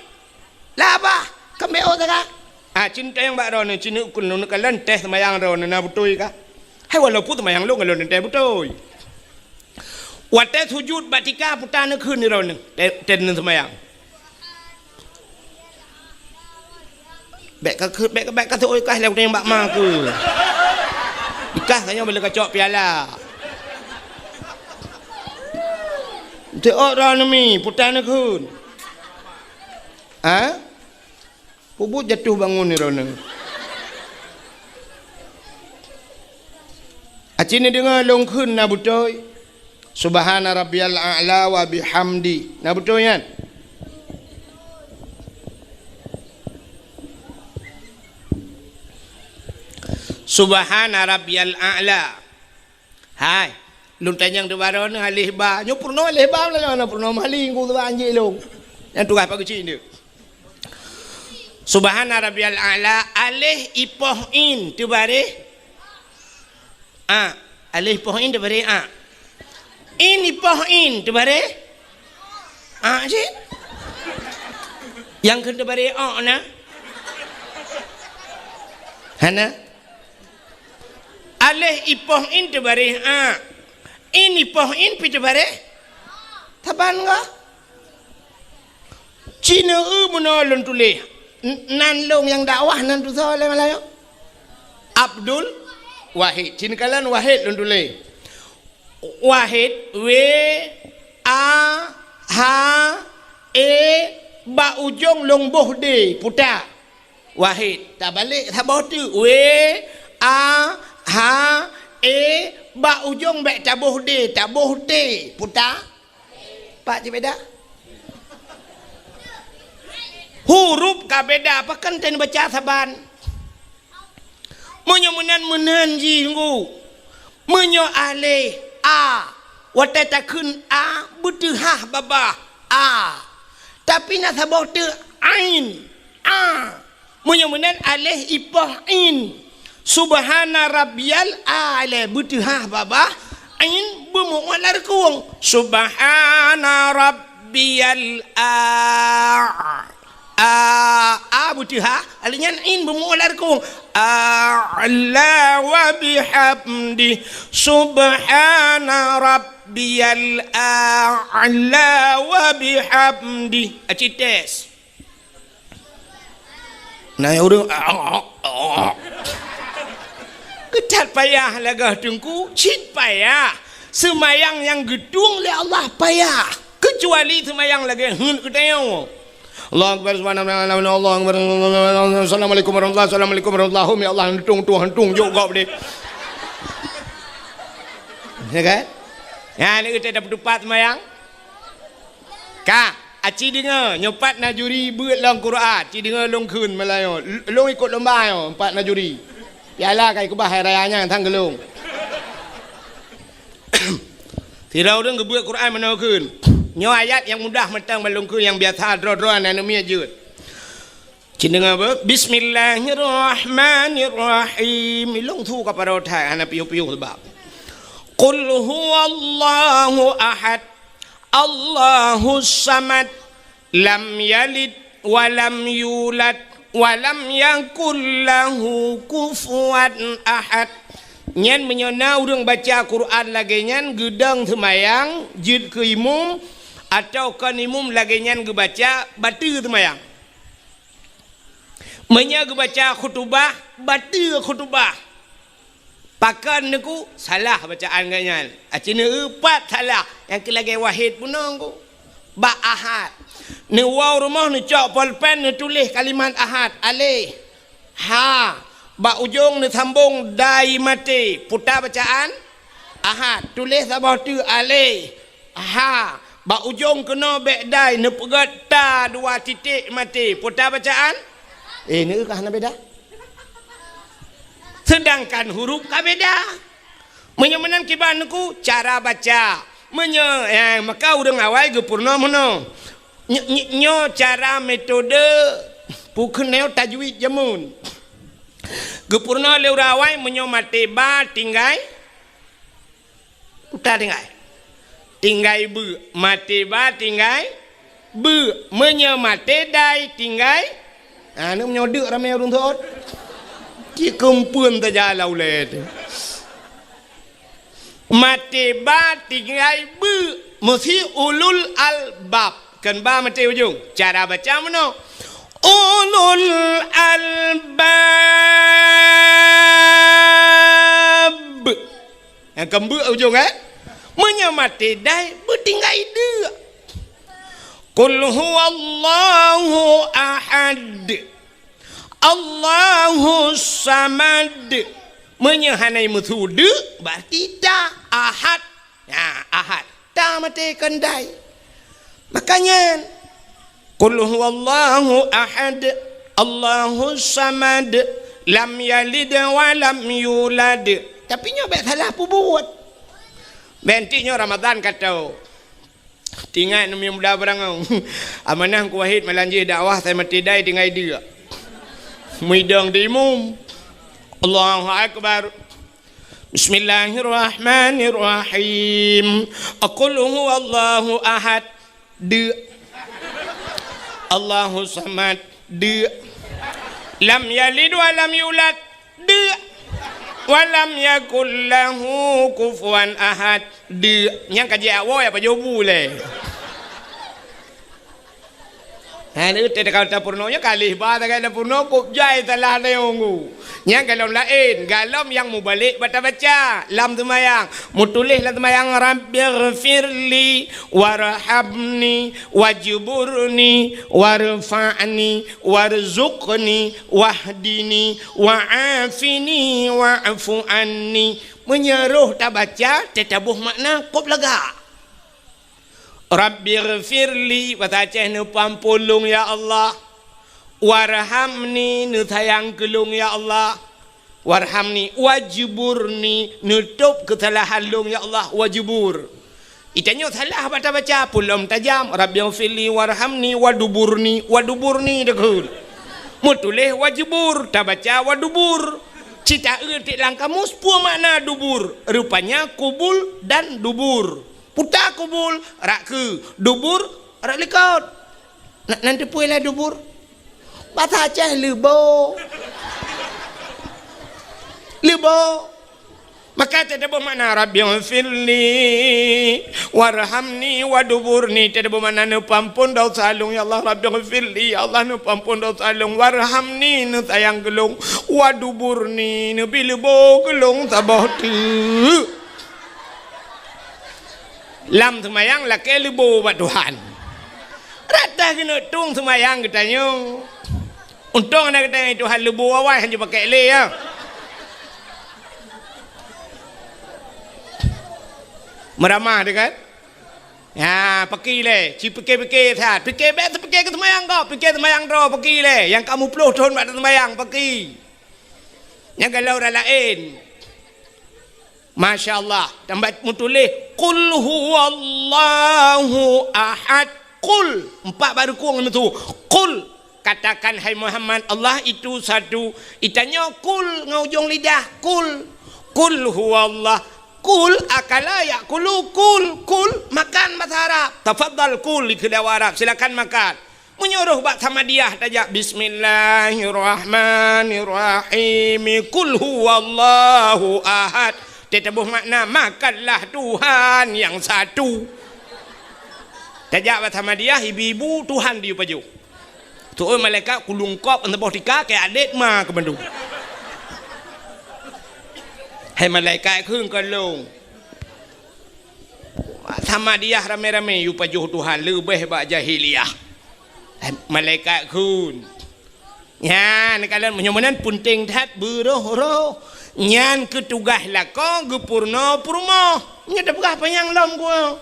labah, keumbéo saga. Ah, cit tanyong bak droeneuh, cit neukheun, neukalon teuh seumayang droeneuh na beutôi kah? Hai, walaupun seumayang lôn, lôn teuh beutôi. Watèe sujud bak tika, peue ta neukheun droeneuh, teuh, teuh seumayang. Bèk ka keu-, bèk, bèk ka teuôt kah lé utang bak ma keu. Ikah tanyoe bèk lé ka cok piala. Teuôt droeneuh mi, peue ta neukheun. Ha? Peubuet jatuh bangun droeneuh. Aci neudeungoe lôn kheun na beutôi. Subhana rabbiyal a'la wa bihamdi. Na beutôi nyan? Subhana rabbiyal a'la. Hai, lôn tanyong di baroe nyoe aleh ba. Nyoe peurunoe aleh ba, lôn na peurunoe mali, ku tuan jih lôn. Nyang tugaih Pak Geuchik nyoe. Subhana rabbiyal a'la, aleh ipoh in teubareh a. Aleh ipoh in teubareh a. In ipoh in teubareh a cit. Nyang kheun teubareh o na? Hana. Aleh ipoh in teubareh a. In ipoh in pi teubareh. Saban gah. Cina eu meunoe lôn tuléh. N-, nan lôn nyang dakwah nan tusoe lé Malayu. Abdul Wahid. Cina kalon Wahid lôn tuléh. Wahid, W, A, H, E, bak ujong lôn boh D, puta. Wahid, tabalek saboh teuk. W, A, H, E, bak ujong bèk taboh D, taboh T, puta. Pat cit beda? Huruf ka beda, pakon teuh neubaca saban. Meunyoe meunan, meunan jih ngu. Meunyoe aleh a, watèe takheun a, beuteuhah babah a. Tapi na saboh teuk ain, a. Meunyoe meunan aleh ipoh in. Subhana rabbiyal a'la, beuteuhah babah, in beumu'uat lam reukung. Subhana rabbiyal a-, a, a beuteuhah, aleh nyan in beumu'uat lam reukung. A'la wa bihamdi. Subhana rabbiyal a'la wa bihamdi. Aci tes. Na ureueng, keutat payah lagèe teungku, cit payah. Seumayang nyang geutueng lé Allah payah. Keucuali seumayang lagèe heuet geutanyoe. Allahu Akbar, subhanallah, Allahu Akbar, assalamualaikum warahmatullahi, assalamualaikum warahmatullahi, ya Allah, hantung tuh, hantung jok gob deh. Ya kan? Ya, ni kita dapat tupat seumayang. Ka, aci deungoe, nyoe pat na juri beuet lom Quran, ci deungoe lôn kheun malam nyoe. L-, lôn ikot lomba nyoe, pat na juri. Piala ka ikeubah hai raya nyan, sang geulong. Sidroe ureueng geubeuet Quran meunoe kheun. Nyoe ayat nyang mudah mantong ban lôn kheun, nyang biasa droe-droe aneuk miet jeuet. Ci deungoe beuh, Bismillahirrahmanirrahim. Ilong su ka padot hai, hana piôh-piôh sabab. Qul huwallahu ahad, Allahus samad, lam yalid wa lam yulad, wa lam yakul lahu kufuwan ahad. Nyan meunyoe na ureueng baca Quran lagèe nyan geudong seumayang, jeuet keu imum, atawa kon imum lagèe nyan geubaca, bateue seumayang. Meunyoe geubaca khutubah, bateue khutubah. Pakon neuku salah bacaan geuh nyan. Aci neueu pat salah, nyang keu lagèe wahid bunoe ku. Bak ahad. Neuwoe rumoh neucok polpen neutuléh kalimat ahad, aleh. Ha. Bak ujong neusambong dai maté, peue ta bacaan? Ahad. Tuléh saboh teuk aleh. Ha, bak ujong keunoe bèk dai neupeugèt ta dua titik maté. Peue ta bacaan? Eh, neueu ka hana beda. Seudangkan huruf ka beda. Meunyoe meunan kiban neuku cara baca. Meunyoe, eh, maka ureueng awai geupeurunoe meunoe. Ny-, ny-, nyoe cara metode pukeuneue tajwid jameun. Geupeurunoe lé ureueng awai meunyoe maté ba tinggai Uta tinggai. Tinggai beu. Maté ba tinggai beu. Meunyoe maté dai tinggai. Ha, ni meunyoe deuk ramé ureueng thot. Cit keumpeuen saja lam ulèe teuh. Maté ba tinggai beu. Meusi ulul albab. Kan ba maté ujong. Cara baca meunoe. Ulul albab. Nyang keumbeuek ujong, eh? Meunyoe maté dai, beutinggai deuk. Qul huwallahu ahad. Allahus samad. Meunyoe hana meusu deuk, berarti ta ahad. Nah, ahad. Ta maté kon dai. Makanya, Qul huwallahu ahad, Allahus samad, lam yalid wa lam yulad. Tapi nyoe bèk salah peubuet. Bèk enteuk nyoe Ramadan ka tho. Teuingat nyoe muda beurangau. Amanah Teungku Wahid malam jih dakwah, sai maté dai tinggai deuk. Meudong di imum. Allahu Akbar. Bismillahirrahmanirrahim. Qul huwallahu ahad. Deuk. Allahus samad. Deuk. Lam yalid wa lam yulad. Deuk. Wa lam yakul lahu kufuwan ahad. Deuk. Nyang ka jiak woe apa jobu lé. Ha, ni teuka tapeurunoe nyoe kalih ba tagai tapeurunoe kok jai salah neunggu. Nyang golom laén, golom nyang mubalek bata baca lam seumayang. Mutuléh lam seumayang, "Rabbighfirli warhamni wajburni warfa'ni warzuqni wahdini wa'afini wa'fu anni." Meunyoe roh tabaca, teutabôh makna kop lagak. Rabbighfirli, basa Aceh, neupeuampôn lôn, ya Allah. Warhamni, neusayang keu lôn, ya Allah. Warhamni, wajburni, neutôb keusalahan lôn, ya Allah, wajbur. Itanyoe salah bata baca, pulom tajam, Rabbighfirli, warhamni, waduburni, waduburni deukheun. Meutuléh wajbur, tabaca wadubur. Cit taeu tiek lam kamus, peue makna dubur? Rupanya kubul dan dubur. Puta kubul, rak keu, dubur, rak likot. Na, nan teupeue lah dubur? Basa Aceh leubo. Leubo. Maka teutabôh makna, "Rabbighfirli warhamni waduburni." Teutabôh makna, "Neupeuampôn dosa lôn, ya Allah." "Rabbighfirli," ya Allah, "neupeuampôn dosa lôn. Warhamni," neusayang keu lôn. "Waduburni," neubi leubo keu lôn saboh teuk. Lam seumayang lakée leubo bak Tuhan. Rata keuneuk tueng seumayang geutanyoe. Untông na geutanyoe Tuhan leubo awai hana jipakék lé, ya. Meuramah teuh kan? Ya, paki lé, ci pike-pike that. Pike bék teupike keu seumayang gob, pike seumayang droe, paki lé. Nyang ka muplôh thon bak seumayang, paki. Nyang galak ureuëng laén. Masya Allah, tambah meutuléh, "Qul huwallahu ahad." Qul, empat baru kong itu. "Qul," katakan, hai Muhammad, Allah itu satu. Itanyoe "Qul" ngon ujong lidah, "Qul." "Qul huwallah." "Qul akala ya'kulu." "Qul, qul," makan bahasa Arab. "Tafadhal kul," dikheun Arab, silakan makan. Meunyoe roh bak Samadiyah tajak, "Bismillahirrahmanirrahim. Qul huwallahu ahad." Teutabôh makna, "Makanlah Tuhan yang satu." Tajak bak Samadiyah, ibu-ibu, Tuhan diyue pajoh. Tu'oh malaikat kulungkop saboh tika keu adét ma keu mandum. Hai malaikat kheun ka lôn. Samadiyah ramé-ramé yue pajoh Tuhan leubeh bak jahiliyah. Malaikat kheun. Nyan kalon meunyoe meunan peunteng that beuroh-roh. Nyan keu tugaih lakoe geupeurunoe peurumoh. Nyoe tapeugah panyang lom geuh.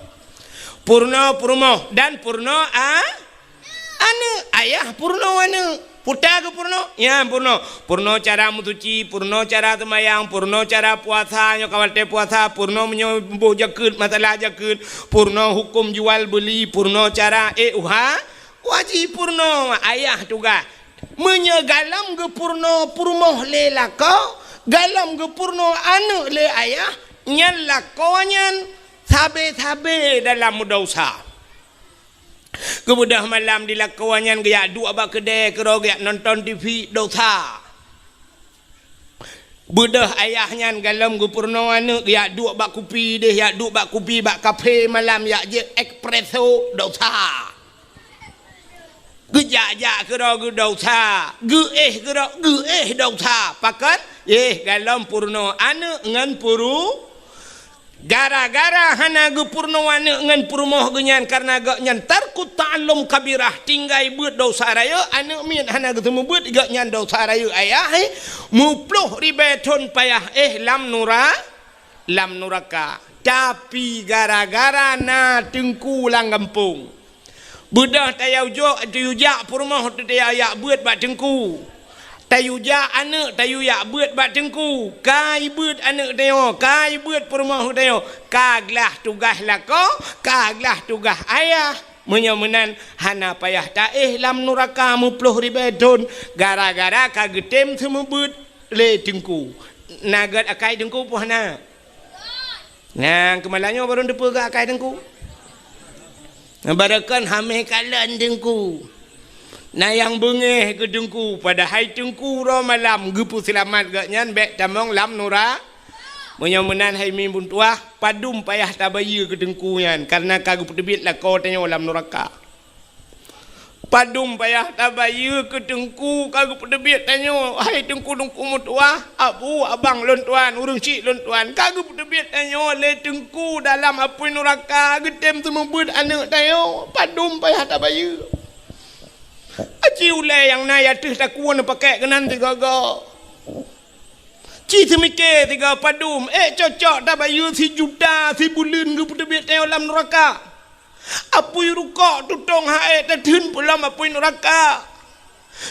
Peurunoe peurumoh dan peurunoe a Aneuëk, ayah peurunoe aneuëk. Puta geupeurunoe, nyan peurunoe. Peurunoe cara meusuci, peurunoe cara seumayang, peurunoe cara puasa, nyoe ka watée puasa, peurunoe meunyoe boh jakeuet, masalah jakeuet, peurunoe huköm jual beuli, peurunoe cara ék uha, wajéb peurunoe, ayah tugaih. Meunyoe galom geupeurunoe peurumoh lé lakoe, galom geupeurunoe aneuëk lé ayah, nyan lakoe nyan sabe-sabe dalam meudesya. Geubeudôh malam di lakoe nyan geujak duek bak keudée keudroe geujak nonton T V, desya. Beudôh ayah nyan galom geupeurunoe aneuëk geujak duek bak kupi deh, jak duek bak kupi bak kafe malam jak jeuet espresso, desya. Geujak-jak keudroe geuh desya, geuéh keudroe geuéh desya. Pakon? Éh, galom peurunoe aneuëk ngon peuru Gara-gara hana geupeurunoe aneuëk ngon peurumoh geuh nyan, kareuna gobnyan tarkut ta'allum kabirah, tinggai beuet desya rayeuk, aneuëk miet hana geuseumeubeuet, gobnyan desya rayeuk ayah, eh, muplôh ribée thon payah éh lam nura-, lam nuraka. Tapi gara-gara na teungku lam gampông, beudôh tayue jok, tayue jak peurumoh teuh tayue jak beuet bak teungku. Tayue jak aneuëk tayue jak beuet bak teungku. Ka jibeuet aneuëk tanyoe, ka jibeuet peurumoh tanyoe. Ka glah tugaih lakoe, ka glah tugaih ayah. Meunyoe meunan, hana payah taéh lam nuraka muplôh ribée thon gara-gara ka geutem seumeubeuet lé teungku. Na gét akai teungku peue hana? Nah, keumalam nyoe barô teupeue gét akai teungku. Barô kon hamé kalon teungku. Na nyang beungéh keu teungku, padahai teungku uroe malam geupeuseulamat gobnyan bék tamong lam nura-. Meunyoe meunan hai mi beutuah, padum payah tabayeue keu teungku nyan, kareuna ka geupeuteubiet lakoe tanyoe lam nuraka. Padum payah tabayeue keu teungku ka geupeuteubiet tanyoe, hai teungku-teungku meutuah, abu, abang lôn tuan, ureuëng chik lôn tuan, ka geupeuteubiet tanyoe lé teungku dalam apui nuraka geutem seumeubeuet aneuëk tanyoe, padum payah tabayeue. Aci ulée nyang na ateueh takue neupakék keunan sigoe-goe. Ci seumiké sigoe padum, ék cocok tabayeue sijuta sibuleuen geupeuteubiet tanyoe lam nuraka. Apui rukok tutong hai tatheun peulom apui nuraka.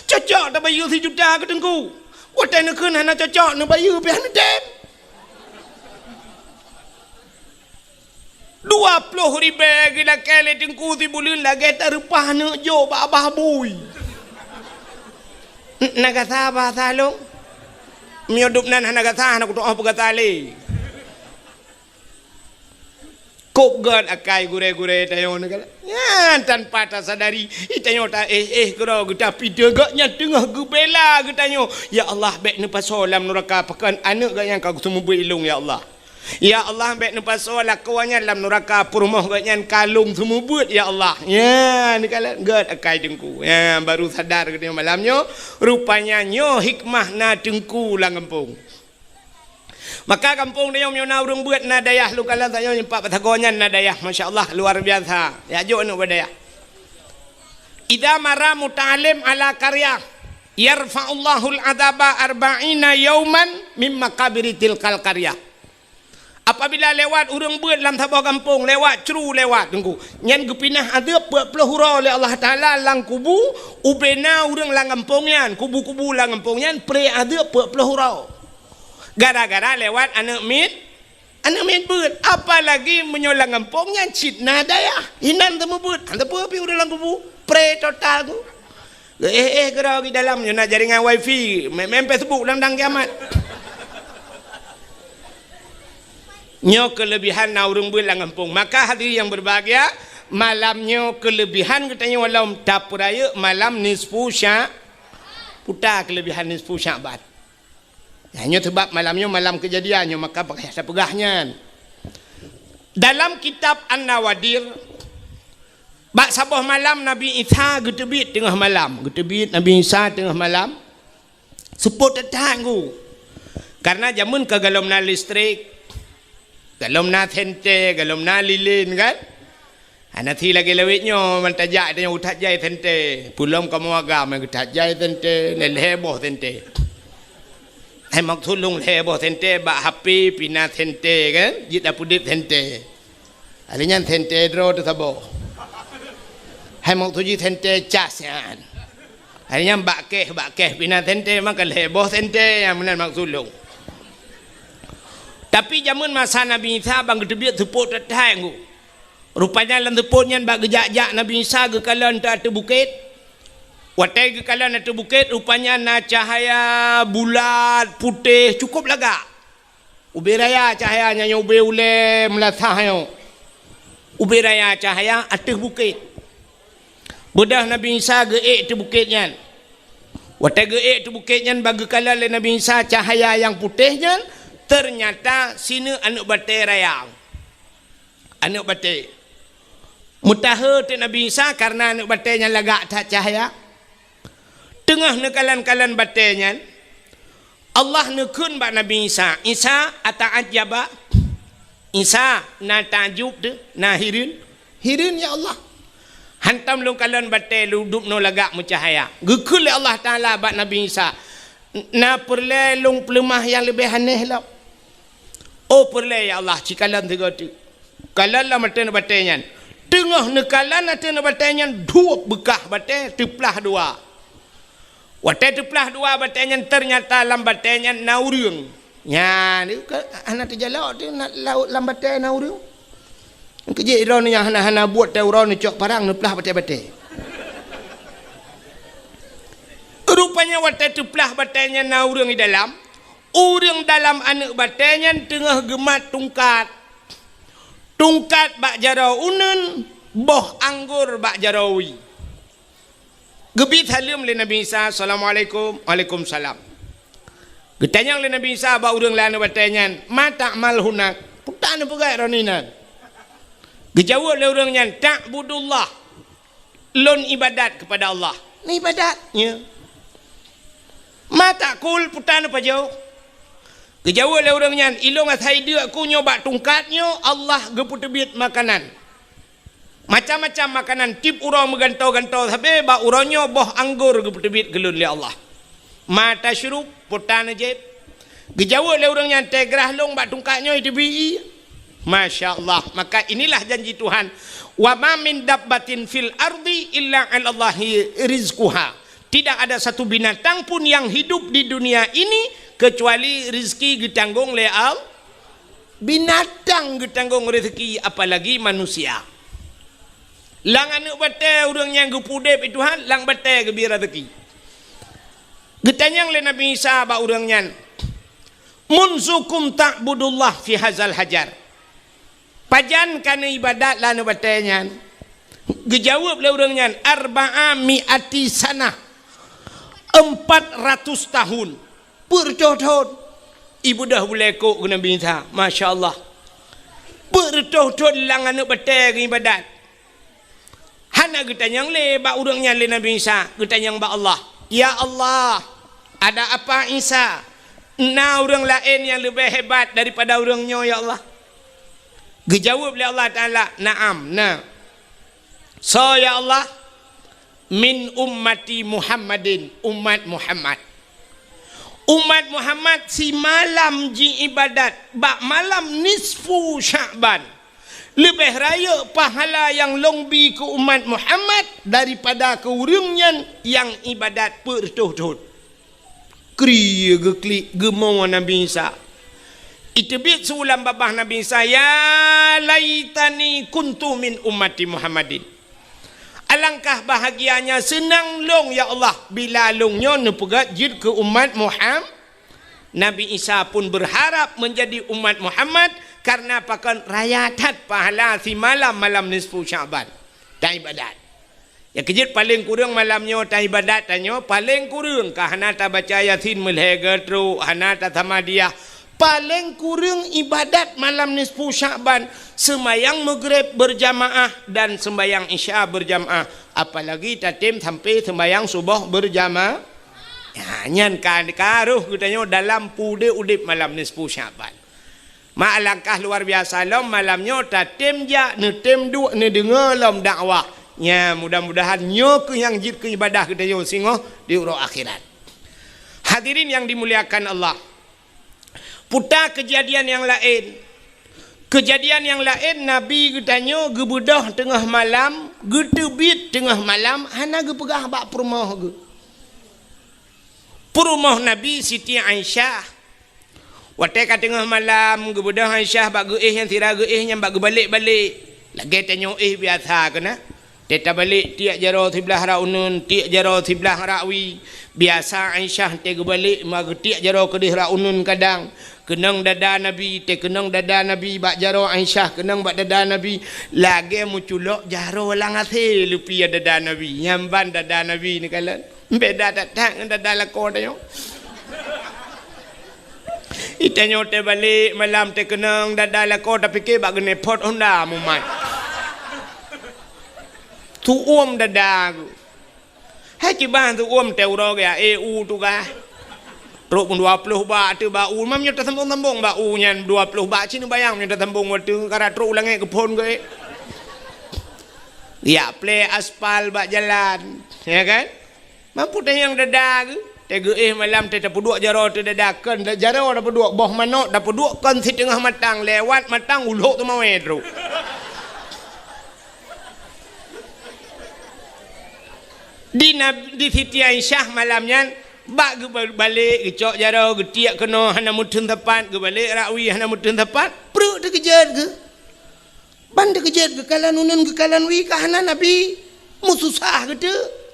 Cocok tabayeue sijuta keu teungku. Watée neukheun hana cocok neubayeue pih hana tem. Dua ploh ribée geulakée lé teungku sibuleuen lagée tareupah neuk jok bak abah bui. Na gata bahasa lôn? Meunyoe dum nan hana gata, hana kutuoh peugata lé. Kôb gét akai gurée-gurée tanyoe neukalon. Nyan tanpa tasadari, tanyoe taéh-éh keudroe geuh, tapi gobnyan teungoh geubela geutanyoe. Ya Allah, bék neupasoe lam nuraka pakon aneuëk gobnyan ka geuseumeubeuet ilông, ya Allah. Ya Allah, bék neupasoe lakoe nyan lam nuraka, peurumoh gobnyan ka lôn seumeubeuet, ya Allah. Nyan neukalon gét akai teungku. Nyan baru sadar geutanyoe malam nyoe, rupanya nyoe hikmah na teungku lam gampông. Maka gampông tanyoe meunyoe na ureuëng beuet na dayah lôn kalon tanyoe nyeumpat bak sagoe nyan na dayah, masya Allah, luar biasa. Ya jok aneuk bak dayah. Idza mara muta'allim ala qaryah, yarfa'ullahul adzaba arba'ina yauman mim maqabiri tilkal qaryah. Apabila lewat ureuëng beuet lam saboh gampông, lewat cru lewat teungku, nyan geupinah adeueb peuet ploh uroe lé Allah Taala lam kubu, ubena ureuëng lam gampông nyan, kubu-kubu lam gampông nyan pre adeueb peuet ploh uroe. Gara-gara lewat aneuk miet, aneuk miet beuet. Apalagi meunyoe lam gampông nyan cit na dayah, inan teumeubeuet, hana teupeu pi ureuëng lam kubu, pre total ku. Eh, eh, keudroe di dalam nyoe na jaringan wifi, main, main Facebook lam dang kiamat. Nyoe keulebihan na ureuëng beuet lam gampông. Maka hadirin yang berbahagia, malam nyoe keulebihan geutanyoe lom tapeurayeuk malam nisfu Sya-, puta keulebihan nisfu Sya'ban. Nyan nyoe sabab malam nyoe malam keujadian nyoe, maka payah tapeugah nyan. Dalam kitab An-Nawadir, bak saboh malam Nabi Isa geuteubiet teungoh malam. Geuteubiet Nabi Isa teungoh malam. Seupôt that-that ku. Karena jameun ka golom na listrik, golom na senter, golom na lilin kan. Hana si lagée lawét nyoe, ban tajak tanyoe geuthat jai senter. Peulom kamoe agam geuthat jai senter, lhée boh senter. Hai maksud lôn lhée boh senter bak H P pih na senter kan, jeuet tapeudeuet senter. Hari nyan senter droe teuh saboh. Hai maksud jih senter cas nyan. Hari nyan bak keh, bak keh pih na senter, maka lhée boh senter nyang meunan maksud lôn. Tapi jameun masa Nabi Isa ban geuteubiet seupôt that-that ku. Rupanya lam seupôt nyan bak geujak-jak Nabi Isa geukalon ateueh bukét. Watée geukalon ateueh bukét, rupanya na cahya bulat, putéh, cukup lagak. Ubé raya cahya nyan, ubé ulée meulasah nyoe. Ubé raya cahya ateueh bukét. Beudôh Nabi Isa geuék ateueh bukét nyan. Watée geuék ateueh bukét nyan, ban geukalon lé Nabi Isa cahya nyang putéh nyan, teunyata sineuk aneuk batée raya. Aneuk batée. Meutahe teuk Nabi Isa kareuna aneuk batée nyan lagak that cahya. Teungoh neukalon-kalon batée nyan, Allah neukheun bak Nabi Isa, "Isa, ata'ajjaba?" Isa, na takjub teuh, na hireuen? Hireuen, ya Allah. Hantom lôn kalon batée lôn dubnoe lagak meucahya. Geukheun lé Allah Taala bak Nabi Isa, "Na peureulée lôn peuleumah nyang leubeh aneh lom?" "Oh, peureulée, ya Allah, ci kalon sigoe teuk." Kalon lam ateueh batée nyan. Teungoh neukalon ateueh batée nyan, duek beukah batée teuplah dua. Watée teuplah dua batée nyan, teunyata lam batée nyan na ureuëng. Nyan, ka-, hana teujalok teuh na, lam batée na ureuëng. Keujeuet droeneuh nyang hana-hana buet teuh uroe neucok parang neuplah batée-batée. Rupanya watée teuplah batée nyan na ureuëng di dalam, ureuëng dalam aneuk batée nyan teungoh geumat tungkat. Tungkat bak jaroe uneuen, boh anggor bak jaroe wie. Geubi saleuem lé Nabi Isa, "Assalamualaikum." "Waalaikumsalam." Geutanyong lé Nabi Isa bak ureuëng lam aneuk batée nyan, "Ma ta'mal hunak?" Peue tapeugah droeneuh inan? Geujaweueb lé ureuëng nyan, "Ta'budullah." Lôn ibadat keupada Allah. Nyan ibadat, ya. Ma ta'kul, peue tapajoh? Geujaweueb lé ureuëng nyan, ilôn asai deuk ku nyoe bak tungkat nyoe, Allah geupeuteubiet makanan. Macam-macam makanan, tieb uroe meugantoe-gantoe sabe, bak uroe nyoe boh anggor geupeuteubiet keu lôn lé Allah. Ma tasyrub, peue taneujép? Geujaweueb lé ureuëng nyan, teugrah lôn bak tungkat nyoe teubi. Masya Allah. Maka inilah janji Tuhan. "Wa ma min dabbatin fil ardi illa 'alallahi rizquha." Tidak ada satu binatang pun yang hidup di dunia ini kecuali rezeki geutanggong lé Allah. Binatang geutanggong rezeki, apalagi manusia. Lam aneuk batée ureuëng nyang geupeudeb Tuhan, lam batée geubi rezeki. Geutanyong lé Nabi Isa bak ureuëng nyan, "Munzu kum ta'budullah fi hazal hajar?" Pajan ka neuibadat lam aneuk batée nyan? Geujaweueb lé ureuëng nyan, "Arba'a mi'ati sanah." Empat ratus tahun. Peuet reutôh thon. Ibeudôh bulée kok keu Nabi Isa. Masya Allah. Peuet reutôh thon lam aneuk batée geuibadat. Hana geutanyong lé bak ureuëng nyan lé Nabi Isa, geutanyong bak Allah. "Ya Allah, ada apa Isa? Na ureuëng laén nyang leubeh hebat daripada ureuëng nyoe, ya Allah?" Geujaweueb lé Allah Taala, "Na'am, na." "Soe, ya Allah?" "Min ummati Muhammadin, umat Muhammad." Umat Muhammad simalam jiibadat bak malam nisfu Sya'ban. Leubeh rayeuk pahala nyang lôn bi keu umat Muhammad daripada keu ureuëng nyan nyang ibadat peuet reutôh thon. Kri geuklik geumoe Nabi Isa. Iteubiet su lam babah Nabi Isa, "Ya laitani kuntu min ummati Muhammadin." Alangkah bahagianya seunang lôn, ya Allah, bila lôn nyoe neupeugét jeuet keu umat Muham-, Nabi Isa pun berharap menjadi umat Muhammad, karena pakon raya that pahala simalam malam nisfu Sya'ban. Taibadat. Ya keujeuet paleng kureueng malam nyoe taibadat tanyoe, paleng kureueng ka hana tabaca Yasin meulhèe geutrok, hana tasamadiyah. Paleng kureueng ibadat malam nisfu Sya'ban, seumayang Maghrib berjamaah dan seumayang Isya berjamaah, apalagi tatem sampai seumayang suboh berjama-, ya, nyan ka, ka roh geutanyoe dalam peudeh udeb malam nisfu Sya'ban. Ma alangkah luar biasa lom malam nyoe tatem jak neutem duek neudeungoe lom dakwah. Nya, mudah-mudahan nyoe keuh nyang jeuet keu ibadah geutanyoe singoh di uroe akhirat. Hadirin yang dimuliakan Allah, puta keujadian nyang laén. Keujadian nyang laén, Nabi geutanyoe geubeudôh teungoh malam, geuteubiet teungoh malam, hana geupeugah bak peurumoh geuh. Peurumoh Nabi Siti Aisyah. Watée ka teungoh malam, geubeudôh Aisyah bak geuéh nyang sira geuéh nyan bak geubalek-balek. Lagée tanyoe éh biasa keunan. Tée tabalek tiek jaroe siblah rak uneuen, tiek jaroe siblah rak wie. Biasa Aisyah tée geubalek ma geutiek jaroe keudeh rak uneuen kadang. Keunong dada Nabi, tée keunong dada Nabi bak jaroe Aisyah, keunong bak dada Nabi. Lagée meuculok jaroe lam asée leupie dada Nabi. Nyan ban dada Nabi neukalon. Beda that-that ngon dada lakoe tanyoe. Itanyoe teubalek malam teukeunong dada lakoe tapike bak geuneuk phot honda mumat. Tuom dada geuh. Hai kiban tuom teuroe geuh, eh, u tugaih. Trok pun dua ploh bak teuh bak u, mam nyoe tasambong-sambong bak u nyan dua ploh bak cit neubayang nyoe tasambong watée kara trok u langét geuphon geuh. Ya, plé aspal bak jalan, ya kan? Mampu tanyong dada geuh, teuh geuéh malam teuh tapeuduek jaroe teuh dada kon, jaroe tapeuduek boh manok tapeuduek kon siteungoh matang, lewat matang ulok teumawé trok. Di Nab-, di Siti Aisyah malam nyan, bak geubalek, geucok jaroe, geutiek keunoe hana meuteun sapat, geubalek rak wie hana meuteun sapat, pruet teukeujot geuh. Ban teukeujot geukalon uneun geukalon wie ka hana Nabi, meususah geuteuk.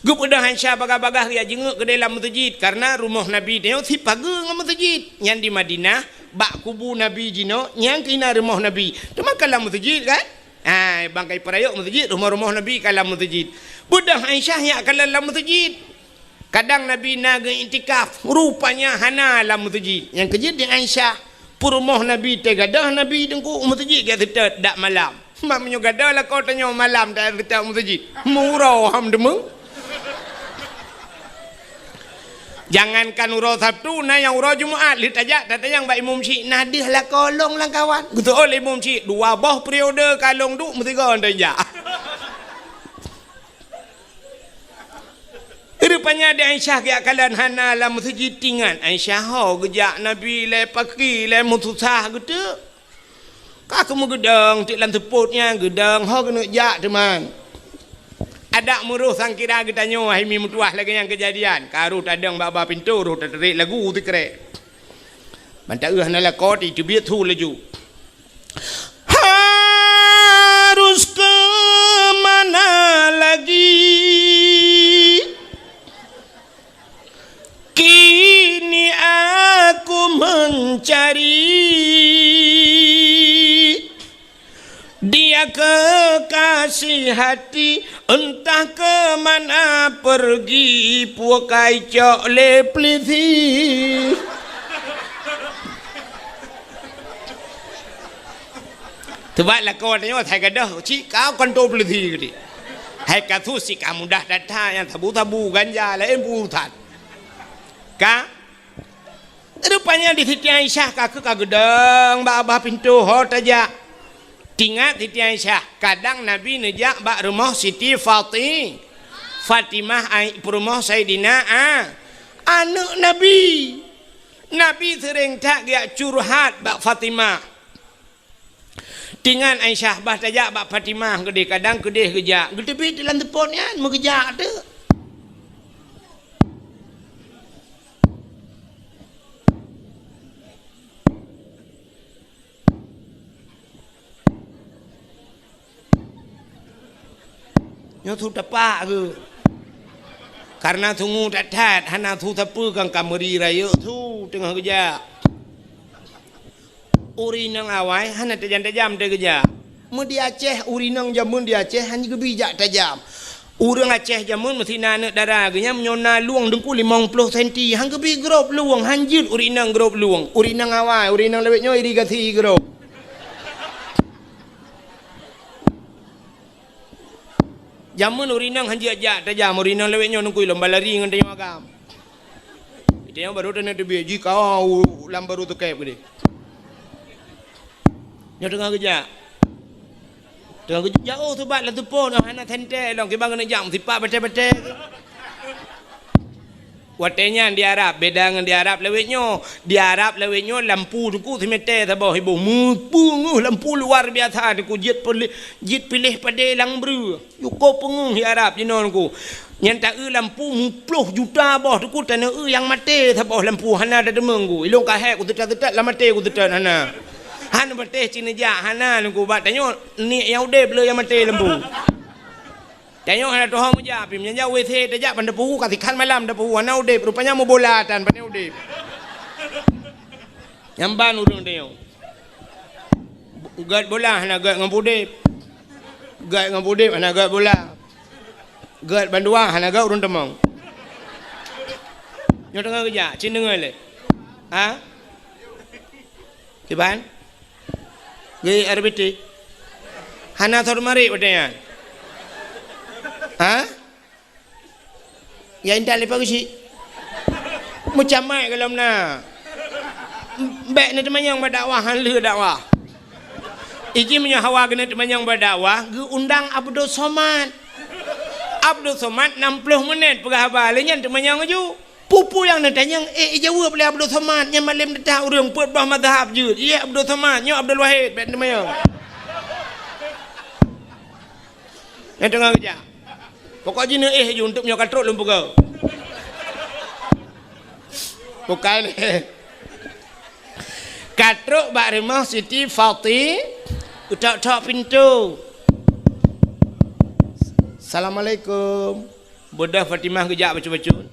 Geubeudôh Aisyah bagah-bagah geujak jingeuk keudeh lam meuseujid, kareuna rumoh Nabi nyoe sipageue ngon meuseujid. Nyan di Madinah, bak kubu Nabi jinoe, nyan keuh na rumoh Nabi. Teuma ka lam meuseujid kan? Hai, bangkai peurayok meuseujid, rumoh-rumoh Nabi ka lam meuseujid. Beudôh Aisyah nyak kalon lam meuseujid. Kadang Nabi na geu-iktikaf, rupanya hana lam meuseujid. Nyang keujeuet di Aisyah, peurumoh Nabi teuh gadôh Nabi teungku u meuseujid geuseutôt dak malam. Mak meunyoe gadôh lakoe tanyoe malam teuh seutôt u meuseujid. Meuuroe ham deungoe. Jangankan uroe Sabtu, na nyang uroe Jumat, lheueh tajak tatanyong bak imum syik, na deuh lakoe lôn lam kawan. Geuseuôt lé imum syik, dua boh periode ka lôn duek meusigoe nyan jak. Rupanya di Aisyah geujak kalon hana lam meuseujid, tingat Aisyah ho geujak Nabi lé paki lé meususah geuteuk. Ka keumeung geudong teuk lam seupôt nyan geudong ho keuneuk jak teuma. Adak meuroh sangkira geutanyoe hai mi meutuwah lagée nyang keujadian. Ka roh tadong bak ba pintoe roh tatarek lagu sikrek. Ban taeu hana lakoe teubiet su laju. Harus ke mana lagi? Kini aku mencari dia kekasih hati, entah ke mana pergi, pukai cok lé pelisi. Teubat lakoe tanyoe hai gadôh cit ka kantô peulisi geuti. Hai kasus cit ka mudah that-that nyang sabu-sabu ganja laén peue that. Ka Rupanya di Siti Aisyah ka keu ka geudong bak babah pintoe ho tajak. Tingat Siti Aisyah, kadang Nabi neujak bak rumoh Siti Fati-, Fatimah, ai, peurumoh Saidina A-, aneuk Nabi. Nabi seuréng that geujak curhat bak Fatimah. Tingat Aisyah bah tajak bak Fatimah keudeh, kadang keudeh geujak. Geuteubiet lam teupon nyan, meugeujak teuk. Nyoe su tapak geuh. Karena sungu that-that, hana su sapeue kan ka meuri rayeuk su teungoh geujak. Ureueng inong awai hana tajam-tajam teugeujak. Meu di Aceh, ureueng inong jameun di Aceh hana geubi jak tajam. Ureueng Aceh jameun meusi na aneuk dara geuh nyan meunyoe na lueng teungku limong ploh senti, han geubi grob lueng, han jeuet ureueng inong grob lueng. Ureueng inong awai, ureueng inong lawét nyoe irigasi grob. Jameun ureueng inong han jeuet jak tajam, ureueng inong lawét nyoe teungku lom balari ngon tanyoe agam. Tanyoe barô taneuk teubiet, jih ka u lam barô teukeb keudeh. Nyoe teungoh geujak. Teungoh geujak, oh, subat lam teupon, oh, hana sentée lom, kiban keuneuk jak meusipak batée-batée. Watée nyan di Arab, beda ngon di Arab lawét nyoe. Di Arab lawét nyoe lampu teungku simete saboh iboh. Meupeungeuh lampu luar biasa teungku, jeuet piléh, jeuet piléh padé lam breueh. Cukôp peungeuh di Arab jinoe teungku. Nyan ta-eu lampu muploh juta boh teungku, taneuk eu nyang maté saboh lampu hana tateumé teungku. Ilôn ka hék kuseutôt-seutôt lam maté kuseutôt hana. Han patéh cit neujak hana teungku, bak tanyoe niet nyang udeb le nyang maté lampu. Tanyoe hana tuho meujak, pih meunyo jak W C tajak ban teupeu ka sikhan malam teupeu hana udeb, rupanya meubola tan pane udeb. Nyan ban ureueng tanyoe. Gét bola hana gét ngon udeb. Gét ngon udeb hana gét bola. Gét bandua hana gét ureueng teumong. Nyoe teungoh geujak, cit deungoe lé. Ha? Kiban? Geuék R B T. Hana sot marit watée nyan. Ha? Ya intat leupah geuchik. Meucamai golom na. Bék neuteumanyong bak dakwah, han lheueh dakwah. Iji meunyoe hawa keuneuk teumanyong bak dakwah, geuundang Abdul Somad. Abdul Somad nam ploh menit peugah haba, lé nyan teumanyong laju. Peue-peue nyang neutanyong, ék ijaweueb lé Abdul Somad, nyan malém teuta ureueng peuet boh mazhab jeuet. Ié Abdul Somad, nyoe Abdul Wahid, bék teumanyong. Nyang teungoh geujak. Pokok jih neuéh ju, untuk nyoe ka trok lôn peugah. Bukai lé. Ka trok bak rumoh Siti Fati, geutok-tok pintoe. Assalamualaikum. Beudôh Fatimah geujak bacut-bacut.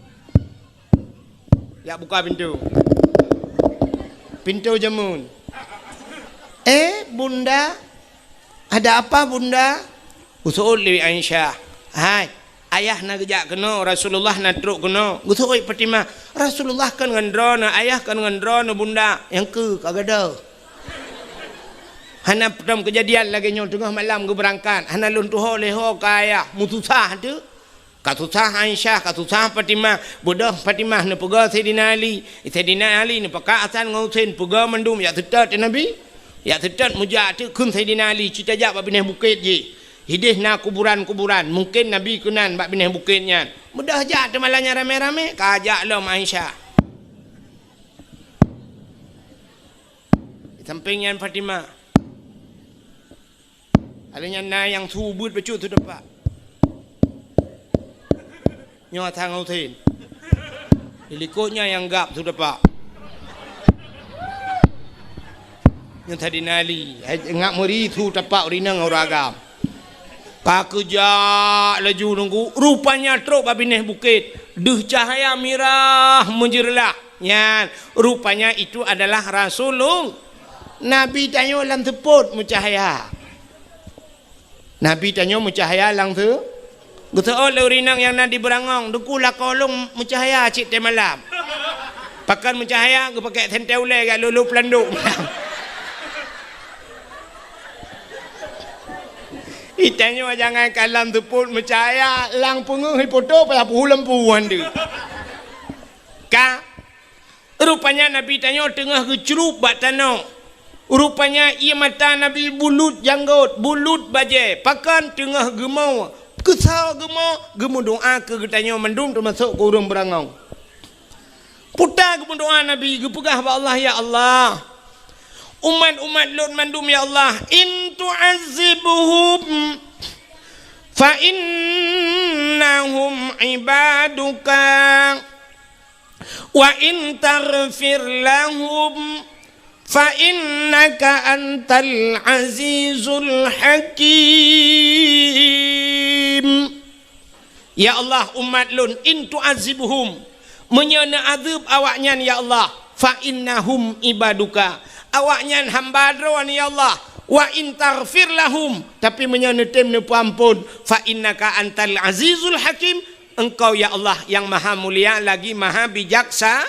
Jak buka pintoe. Pintoe jameun. "Eh, Bunda, ada apa, Bunda?" Geuseuôt lé Aisyah. "Hai, ayah na geujak keunoe, Rasulullah na trok keunoe." Geuseuôt Fatimah, "Rasulullah kon ngon droeneuh, ayah kon ngon droeneuh, Bunda." Nyang keu ka gadoh. Hana peutom keujadian lagée nyoe teungoh malam geubeurangkat, hana lôn tuho lé ho keu ayah, meususah teuh. Ka susah Aisyah, ka susah Fatimah. Beudôh Fatimah neupeugah Saidina Ali. Saidina Ali neupakat Hasan ngon Husein, peugah mandum jak seutôt keu Nabi. Jak seutôt meujak teuk kheun Saidina Ali, cit tajak bak binéh bukét jih. Hidéh na kuburan-kuburan, mungken Nabi keunan bak binéh bukét nyan. Beudôh jak teuma lagée nyan ramé-ramé, ka jak lom Aisyah. Di sampéng nyan Fatimah. Ada nyan na nyang su beuet bacut su tepak. Nyoe Hasan ngon Husein. Di likot nyan nyang gab su tepak. Nyoe Saidina Ali. Hai, ngak meuri su tepak ureueng inong ureueng agam. Ka geujak laju nunggu. Rupanya trok bak binéh bukét. Deuh cahya mirah meujeureulah. Nyan, rupanya itu adalah Rasulul-, Nabi tanyoe lam seupôt meucahya. Nabi tanyoe meucahya lam seu-, geuseuôt lé ureueng inong nyang na di beurangong, "Teungku, lakoe lôn meucahya cit teuh malam." Pakon meucahya, geupakék sentée ulée jak lolo peulandok. Itanyoe jangankan lam seupôt meucahya, lam peungeuh ipoto payah peuhu lampu han deuh. Ka Rupanya Nabi tanyoe teungoh geucrup bak tanoh. Rupanya ié mata Nabi bulut janggot, bulut bajée, pakon teungoh geumo. Keusoe geumo, geumeudoá keu geutanyoe mandum teumasok keu ureuëng beurangöng. Puta geumeudoá Nabi, geupeugah bak Allah, "Ya Allah, umat-umat lôn mandum, ya Allah, in tu'azzibhum fa innahum ibaduka." "Wa in taghfir lahum fa innaka antal azizul hakim." Ya Allah, umat lôn, in tu'azzibhum, meunyoe neuazeueb awaknyan, ya Allah, fa innahum ibaduka, awaknyan hamba Droe, ya Allah, wa in taghfir lahum, tapi meunyoe neutem neupeuamphon, fa innaka antal azizul hakim, Engkau, ya Allah, nyang maha mulia lagi maha bijaksa-,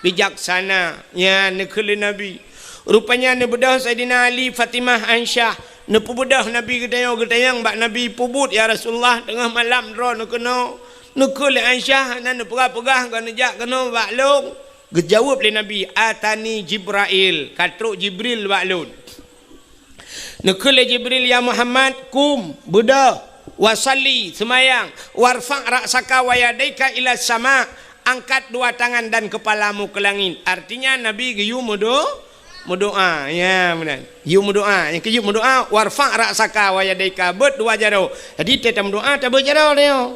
bijaksana. Nyan neukheun lé Nabi. Rupanya neubeudôh Saidina Ali, Fatimah, Aisyah. Neupeubeudôh Nabi geutanyoe, geutanyong bak Nabi, "Peubuet, ya Rasulullah, teungoh malam droe neukeunoe." Neukheun lé Aisyah, hana neupeugah-peugah, ka neujak keunoe bak lôn. Geujaweueb lé Nabi, "Atani Jibrail, ka trok Jibril bak lôn." Neukheun lé Jibril, "Ya Muhammad, kum, beudôh, wa shalli, seumayang, warfa' ra'saka wa yadaika ila sama, angkat dua tangan dan kepalamu ke langit." Artinya, Nabi geuyue meudo-, meudoá. Ya, meunan. Geuyue meudoá. Nyang keujeuet meudoá, "Warfa' ra'saka wa yadaika," beuet dua jaroe. Jadi, teuh tameudoá, tabeuet jaroe nyoe.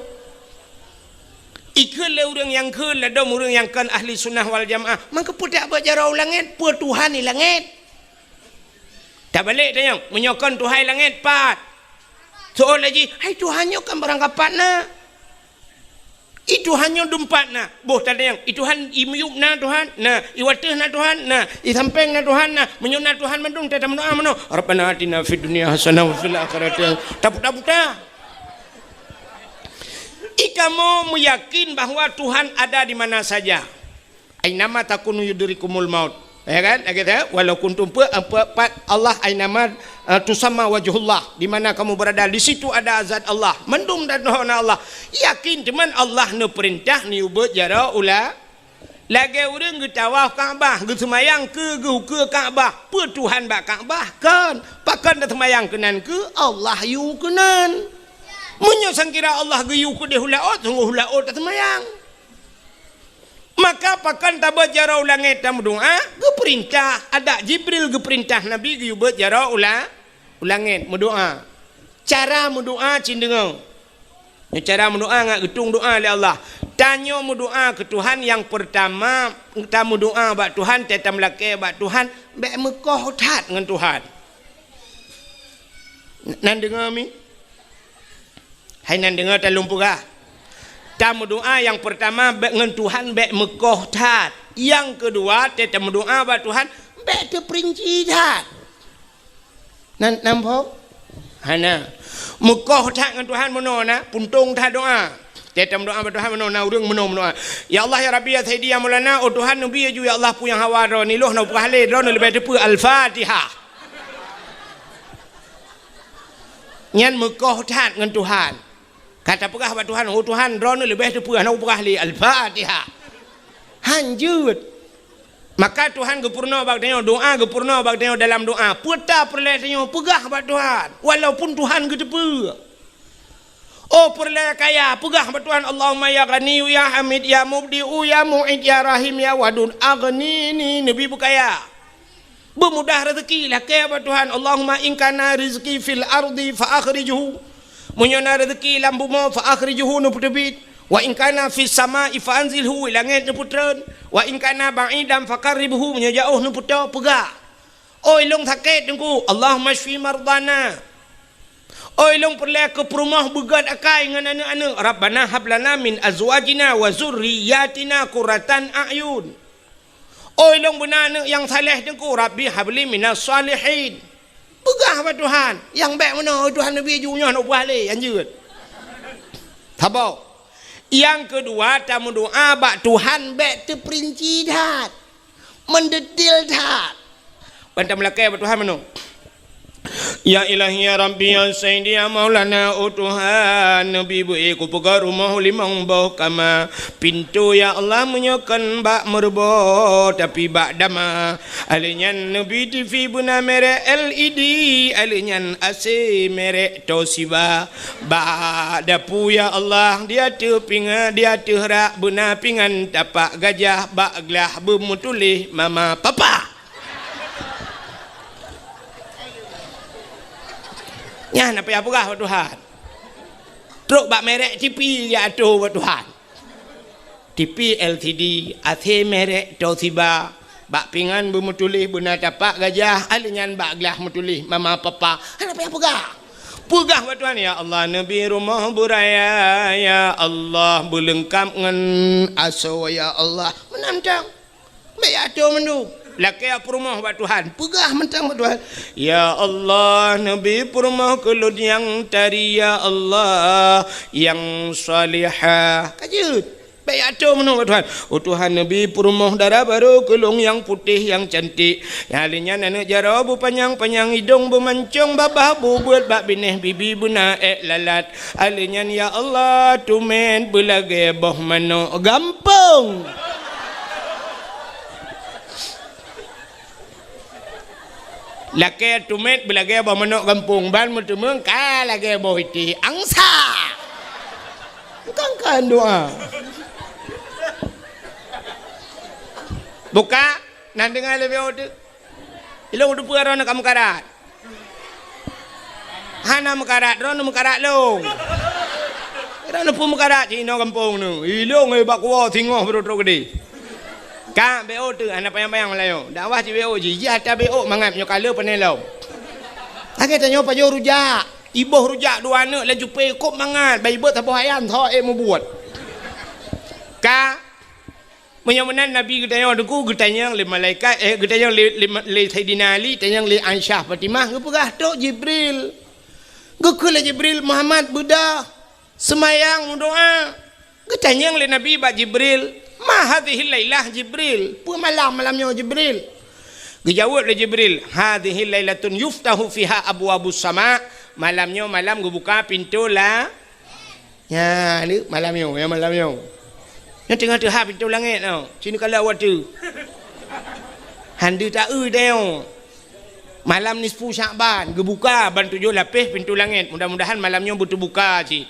Ikheun lé ureuëng nyang kheun, ladôm ureuëng nyang kon ahli sunnah wal jamaah, "Mangkeupeudak beuet jaroe u langét, peue Tuhan di langét?" Tabalek tanyong, meunyoe kon Tuhan i langét, pat? Soe laju, "Hai, Tuhan nyoe kan barangkapat na. I Tuhan nyoe dum pat na." Boh tatanyong, "I Tuhan i miyueb na Tuhan?" "Na." "I wateueh na Tuhan?" "Na." "I sampéng na Tuhan?" "Na." "Meunyoe na Tuhan mandum, teuh tameudoá meunoe, 'Rabbana atina fid dunya hasanah wa fil akhirati hasanah.'" Taputa-puta. Ikamoe meuyakin bahwa Tuhan ada di mana saja. "Ainama takunu yudrikumul maut." Ya kan? Lagée tu, "Walau kuntum," pe-, pe-, pat Allah, "ainama, eh, tusamma wajhullah." Di mana kamu berada, di situ ada zat Allah. Mandum dan na Allah. Yakin teuma Allah neupeurintah neuyue beuet jaroe u la-, lagée ureuëng geutawaf Ka'bah, geuseumayang keu geuh ukeue Ka'bah. Peue Tuhan bak Ka'bah? Kon. Pakon taseumayang keunan keu Allah yue keunan. Meunyoe sangkira Allah geuyue keudeh u laôt, sunggoh u laôt taseumayang. Maka pakon tabeuet jaroe u langét tameudoá? Geupeurintah, adak Jibril geupeurintah Nabi geuyue beuet jaroe u la-, u langét meudoá. Cara meudoá cit deungoe. Nyoe cara meudoá ngat geutueng doá lé Allah. Tanyoe meudoá keu Tuhan nyang peurtama, tameudoá bak Tuhan, teuh tameulakée bak Tuhan, bék meukoh that ngon Tuhan. Nan deungoe mi? Hai nan deungoe talôn peugah. Tameudoá nyang peurtama bék ngon Tuhan bék meukoh that. Nyang keudua, teuh tameudoá bak Tuhan bék teupeurinci that. Nan, nan phom? Hana. Meukoh that ngon Tuhan meunoe na, puntông that doá. Teuh tameudoá bak Tuhan meunoe na, ureuëng meunoe meudoá. "Ya Allah, ya Rabbi, ya Sayyidi, ya Maulana, oh Tuhan, neubi laju, ya Allah, peue nyang hawa droeneuh, lôn hana peugah lé, droeneuh leubeh teupeue." Al-Fatihah. Nyan meukoh that ngon Tuhan. Ka tapeugah bak Tuhan, "Oh Tuhan, droeneuh leubeh teupeue, hana kupeugah lé." Al-Fatihah. Han jeuet. Maka Tuhan geupeurunoe bak tanyoe, doá geupeurunoe bak tanyoe dalam doá. Peue ta peureulée tanyoe peugah bak Tuhan, walaupun Tuhan geuteupeue. Oh peureulée kaya, peugah bak Tuhan, "Allahumma ya Ghaniyyu ya Hamid ya Mubdi'u ya Mu'id ya Rahim ya Wadud, aghnini," neubi beukaya. Beumudah rezeki, lakée bak Tuhan, "Allahumma in kana rizqi fil ardi fa akhrijhu." Meunyoe na rezeki lam bumoe, fa akhrijhu, neupeuteubiet. "Wa in kana fis sama'i fa anzilhu," langét neupeutreun. "Wa in kana ba'idan fa qarribhu," meunyoe jaoh neupeutoe, peugah. "Oi lôn sakét Teungku, Allahumma shfi mardana." Oi lôn peureulée keu peurumoh beugét akai ngon aneuëk-aneuëk, "Rabbana hab lana min azwajina wa zurriyyatina qurratan a'yun." Oi lôn beuna aneuëk nyang saleh Teungku, "Rabbi habli minas shalihin." Peugah bak Tuhan, nyang bék meunoe, "Oi Tuhan, neubi ju nyoe, hana peugah lé, han jeuet." Saboh. Nyang keudua, tameudoá bak Tuhan bék teupeurinci that, meudetil that. Ban tameulakée bak Tuhan meunoe, Ya Ilahi, ya Rabbi, ya Sayyidi, ya Maulana, oh Tuhan, neubi beu-ék kupeugah rumoh limong boh kama. Pintoe, ya Allah, meunyoe kon bak meureuboh, tapi bak dama. Alheuh nyan neubi TV beuna merek L E D, alheuh nyan A C merek Toshiba. Bak dapu, ya Allah, di ateueh pinga-, di ateueh rak beuna pingan tapak gajah, bak glah beumeutuléh mama papa. Nyan na payah peugah bak Tuhan. Trok bak merek TV geujak atô bak Tuhan. TV L C D, A C merek Toshiba, bak pingan beumeutuléh beuna tapak gajah, alheuh nyan bak glah meutuléh mama papa. Hana payah peugah. Peugah bak Tuhan, "Ya Allah, neubi rumoh beuraya, ya Allah, beuleungkab ngon asoe, ya Allah." Meunan mantong. Bèk atô mandum. Lakèe peurumoh bak Tuhan, peugah mantong bak Tuhan, "Ya Allah, neubi peurumoh keu lôn nyang tari, ya Allah, nyang salihah." Ka jeuet. Bèk atô mandum bak Tuhan. "Oh Tuhan, neubi peurumoh dara barô keu lôn nyang putéh, nyang cantik." Nyang lheuh nyan aneuk jaroe beupanyang-panyang, idông beumancông, babah bubeuet, bak binéh bibi beuna èk lalat. Alheuh nyan, ya Allah, teumèt beulagèe boh manok gampông. Lakèe teumèt beulagèe boh manok gampông, ban meuteumeung ka lagèe boh iték angsa. Bukan kan doa. Buka, nan deungö lé B O tu. Ilông teupeue droeneuh ka meukarat. Hana meukarat, droeneuh meukarat lông. Droeneuh peue meukarat cit inoe gampông neuh. Ilông, eh, bak kuwoe singoh beurô trok keudéh. Ka B O teuh, hana panyang-panyang meulayeue. Dakwah cit B O jih, jih ata B O mangat nyoe ka le pané lom. Lagèe tanyoe pajoh rujak, iboh rujak dua aneuk lam cupé kôb mangat, ban ibeuet saboh ayam tho ék mubuet. Ka Meunyoe meunan Nabi geutanyong teungku, geutanyong lé malaikat, eh, geutanyong lé, lé, lé Saidina Ali, tanyong lé Aisyah Fatimah, geupeugah, "Trok Jibril." Geukheun lé Jibril, "Muhammad, beudôh, seumayang, meudoá." Geutanyong lé Nabi bak Jibril, "Ma hadhihil lailah, Jibril?" Peue malam, malam nyoe, Jibril? Geujaweueb lé Jibril, "Hadhihi lailatun yuftahu fiha abwabus sama." Malam nyoe malam geubuka pintoe la-, Nyan, ni malam nyoe, nyang malam nyoe. Nyoe teungoh teuhah pintoe langét nyoe. Sinoe ka lheueh watèe. Han deuh taeu tanyoe. Malam nisfu Syakban, geubuka ban tujoh lapéh pintoe langét. Mudah-mudahan malam nyoe beuteubuka cit.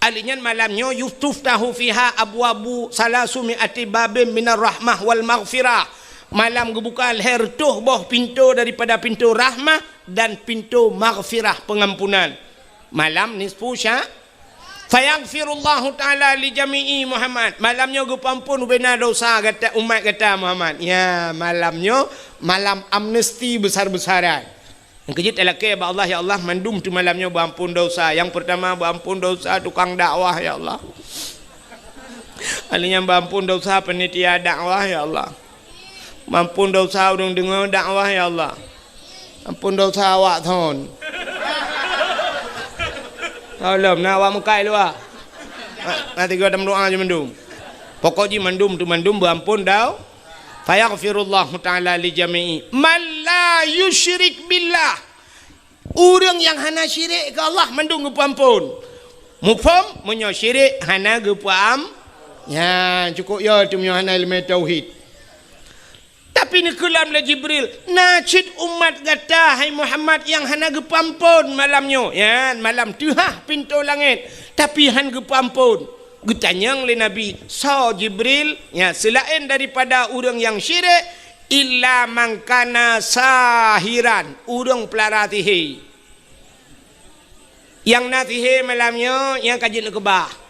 Alheuh nyan malam nyoe, "Yustaftahu fiha abwabu salasumi ati babin minar rahmah wal maghfirah." Malam geubuka lhèe reutôh boh pintoe daripada pintoe rahmah dan pintoe maghfirah, peungampunan. Malam nisfu Sya-, Fayaghfirullahu ta'ala li jami'i Muhammad. Malam nyoe geupeuamphon ubena dosa gata, umat gata Muhammad. Ya, malam nyoe malam amnesti besar-besaran. Nyang keujeuet talakèe bak Allah, "Ya Allah, mandum teuh malam nyoe beuamphon dosa." Nyang peurtama beuamphon dosa tukang dakwah, ya Allah. Alheuh nyan beuamphon dosa panitia dakwah, ya Allah. Beuamphon dosa ureueng deungö dakwah, ya Allah. Amphon dosa awak thon. Tolong, na awak meukai luwa. Na, na tiga dan meudoa je mandum. Pokok jih mandum tu mandum beuamphon dau. Fayaghfirullahu ta'ala li jami'i man la yusyrik billah. Ureueng nyang hana syirik keu Allah mandum geupeuamphon. Muphom, meunyoe syirik hana geupeuam-, nyan cukôp yo tu meunyoe hana ileumèe tauhid. Tapi neukheun lom lé Jibril, "Na cit umat gata, hai Muhammad, nyang hana geupeuamphon malam nyoe." Nyan, malam teuhah pintoe langét, tapi han geupeuamphon. Geutanyong lé Nabi, "Soe Jibril?" Nyan, seulaén daripada ureueng nyang syirik, "Illa man kana sahiran," ureueng peulara sihé. Nyang na sihé malam nyoe, nyang ka jeuet neukeubah.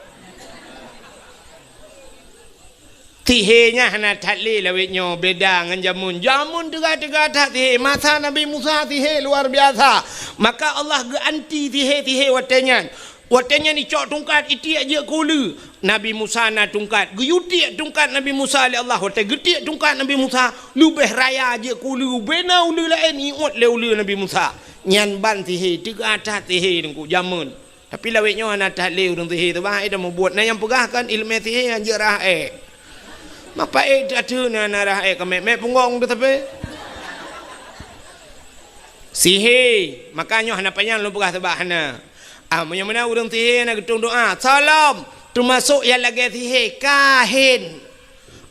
Sihé nyan hana that lé lawét nyoe, beda ngon jameun. Jameun teuga-teuga that sihé. Masa Nabi Musa sihé luar biasa. Maka Allah geuanti sihé-sihé watèe nyan. Watèe nyan icok tungkat, itiek jeuet keu uleue. Nabi Musa na tungkat, geuyue tiek tungkat Nabi Musa lé Allah. Watèe geutiek tungkat Nabi Musa, leubeh raya jeuet keu uleue, bubena uleue laén iôt lé uleue Nabi Musa. Nyan ban sihé, teuga that sihé teungku jameun. Tapi lawét nyoe hana that lé ureueng sihé teuh, bah, ida mubuet. Na nyang peugah kan ileumèe sihé nyan jeuet rhah èk. Mapa èk that teuh na, na rhah èk, ka mèk-mèk punggong teuh tapi. Sihé, maka nyoe hana panyang lôn peugah sabab hana. Ah, meunyoe meunan ureuëng sihé na geutueng doá, salam, teumasok nyang lagée sihé, kahen.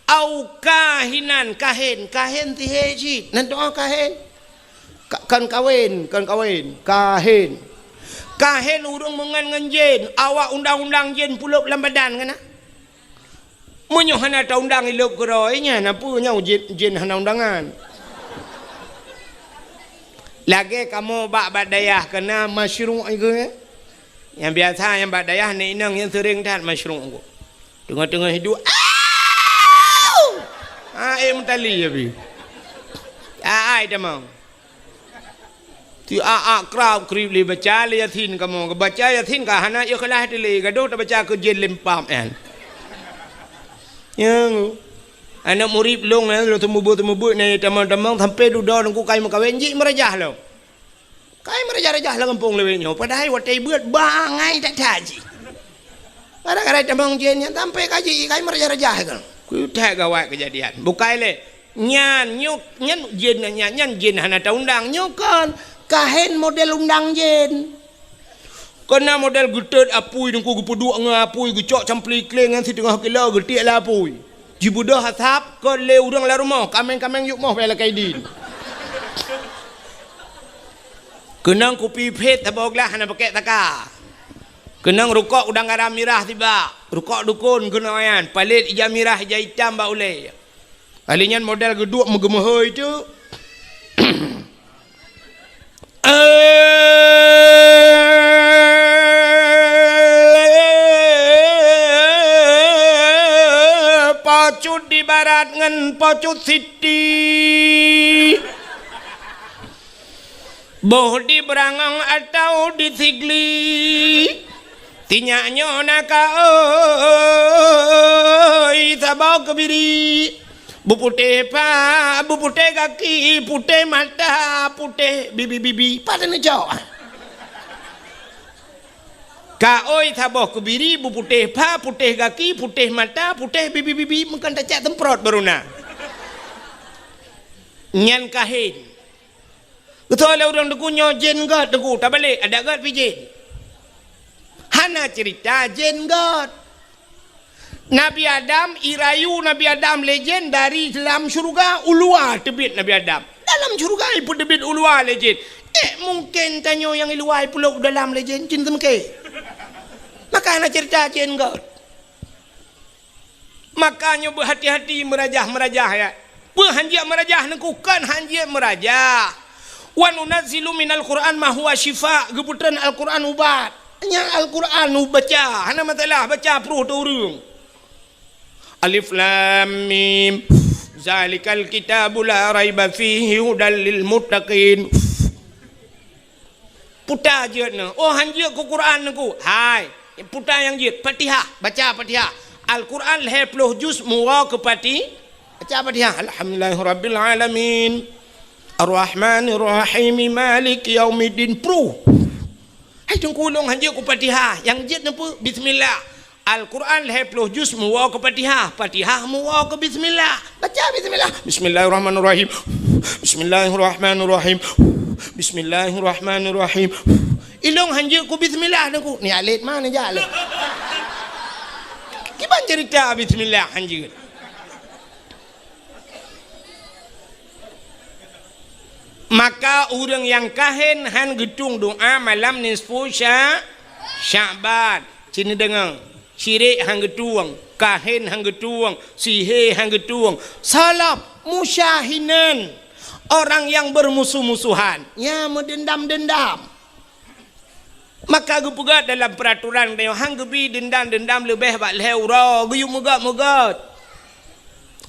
Au kahinan, kahen, kahen sihé cit. Nan doá kahen. Ka-, kon kawen, kon kawen, kahen. Kahen ureuëng meungan ngon jén, awak undang-undang jén pulop lam badan kana. Meunyoe hana taundang ilop keudroe nyan, na peue nyoe jén, jén hana undangan. Lagée kamoe bak, bak dayah keuna masyruq iku, eh? Nyang biasa nyang bak dayah nyan inong nyang seuring that masyruq iku. Teungoh-teungoh hidup, au! Ah, eh, meutali ya bi. Ah, ai tamong. Ti a-a krab krib lé baca lé Yasin kamoe. Baca Yasin ka hana ikhlas teuh lé, gadoh tabaca keu jén lempam nyan. Nyang aneuëk murit lôn nyan, lôn seumeubeuet-seumeubeuet nyan tamong-tamong sampai dudoe nangku kai meukawen jih meurajah lom. Kai meurajah-rajah lam gampông lewat nyoe, padahai watée beuet bangai that-that jih. Gara-gara tamong jén nyan sampai ka jih kai meurajah-rajah kan. Kutai gawat kejadian. Bukai lé. Nyan, nyoe, nyan jén nyan, nyan jén hana taundang. Nyoe kon kahen model undang jén. Kena model geutot apui, nangku geupeuduek ngon apui, geucok campli kléng ngon siteungoh kilo geutiek lé apui. Jibeudôh asab kon lé ureuëng lam rumoh, kaméng-kaméng yub moh bak lakée dien. Keunong kupi phét saboh glah hana pakèk saka. Keunong rukok udang garam mirah sibak, rukok dukon keunoe nyan, palét ija mirah ija itam bak ulée. Kali nyan model geuduek meugeumeuhôi teuk. Pocut di barat ngon pocut siti. Boh di Beurangong atau di Sigli, tinyak nyoe na ka oi saboh keubiri. Beuputéh pa, beuputéh gaki, putéh mata, putéh bibi-bibi. Pat neucok? Ka oi saboh keubiri, beuputéh pa, putéh gaki, putéh mata, putéh bibi-bibi, meukan tacak semprot baru na. Nyan kahen. Geutoe lé ureuëng teungku nyoe jén gét teungku, tabalek adak gét pih jén. Hana cerita jén gét. Nabi Adam, irayu Nabi Adam lé jén dari dalam syeuruga u luwa teubiet Nabi Adam. Dalam syeuruga ipeuteubiet u luwa lé jén. Eh, mungken tanyoe nyang i luwa ipulop u dalam lé jén, jén teumeuke. Maka hana cerita jén gét. Maka nyoe beuhati-hati meurajah-meurajah, ya. Peue hanjeuet meurajah neukukon hanjeuet meurajah. Wa nunazzilu minal Qur'an ma huwa syifa, geupeutreun Al-Qur'an ubat. Nyan Al-Qur'an ubaca, hana masalah baca pruh teu ureuëng. Alif Lam Mim. Zalikal kitabu la raiba fihi hudal lil muttaqin. Puta jeuet nyoe. Oh, hanjeuet keu Quran neukuk. Hai, puta nyang jeuet. Fatihah, baca Fatihah. Al-Quran lhée ploh juz meuwoe keu Fati-, baca Fatihah. Alhamdulillahirabbil alamin. Arrahmanirrahim. Maliki yaumiddin. Pruh. Hai, teungku, lôn hanjeuet keu Fatihah. Nyang jeuet neupeu bismillah. Al-Quran lhée ploh juz meuwoe keu Fatihah, Fatihah meuwoe keu bismillah. Baca bismillah. Bismillahirrahmanirrahim. Bismillahirrahmanirrahim. Bismillahirrahmanirrahim. Ilong hanjeuet keu bismillah neukuk. Ni alet ma ni jak lé. Kiban cerita bismillah hanjeuet. Maka ureuëng nyang kahen han geutueng doa malam nisfu Sya-, Sya'ban. Cit neudeungoe, syirik han geutueng, kahen han geutueng, sihé han geutueng. Salab, musyahinan, orang yang bermusuh-musuhan, ya, meudendam-dendam. Maka geupeugah dalam peuraturan tanyoe, han geubi deundam-deundam leubeh bak lhée uroe, geuyue meugét-meugét.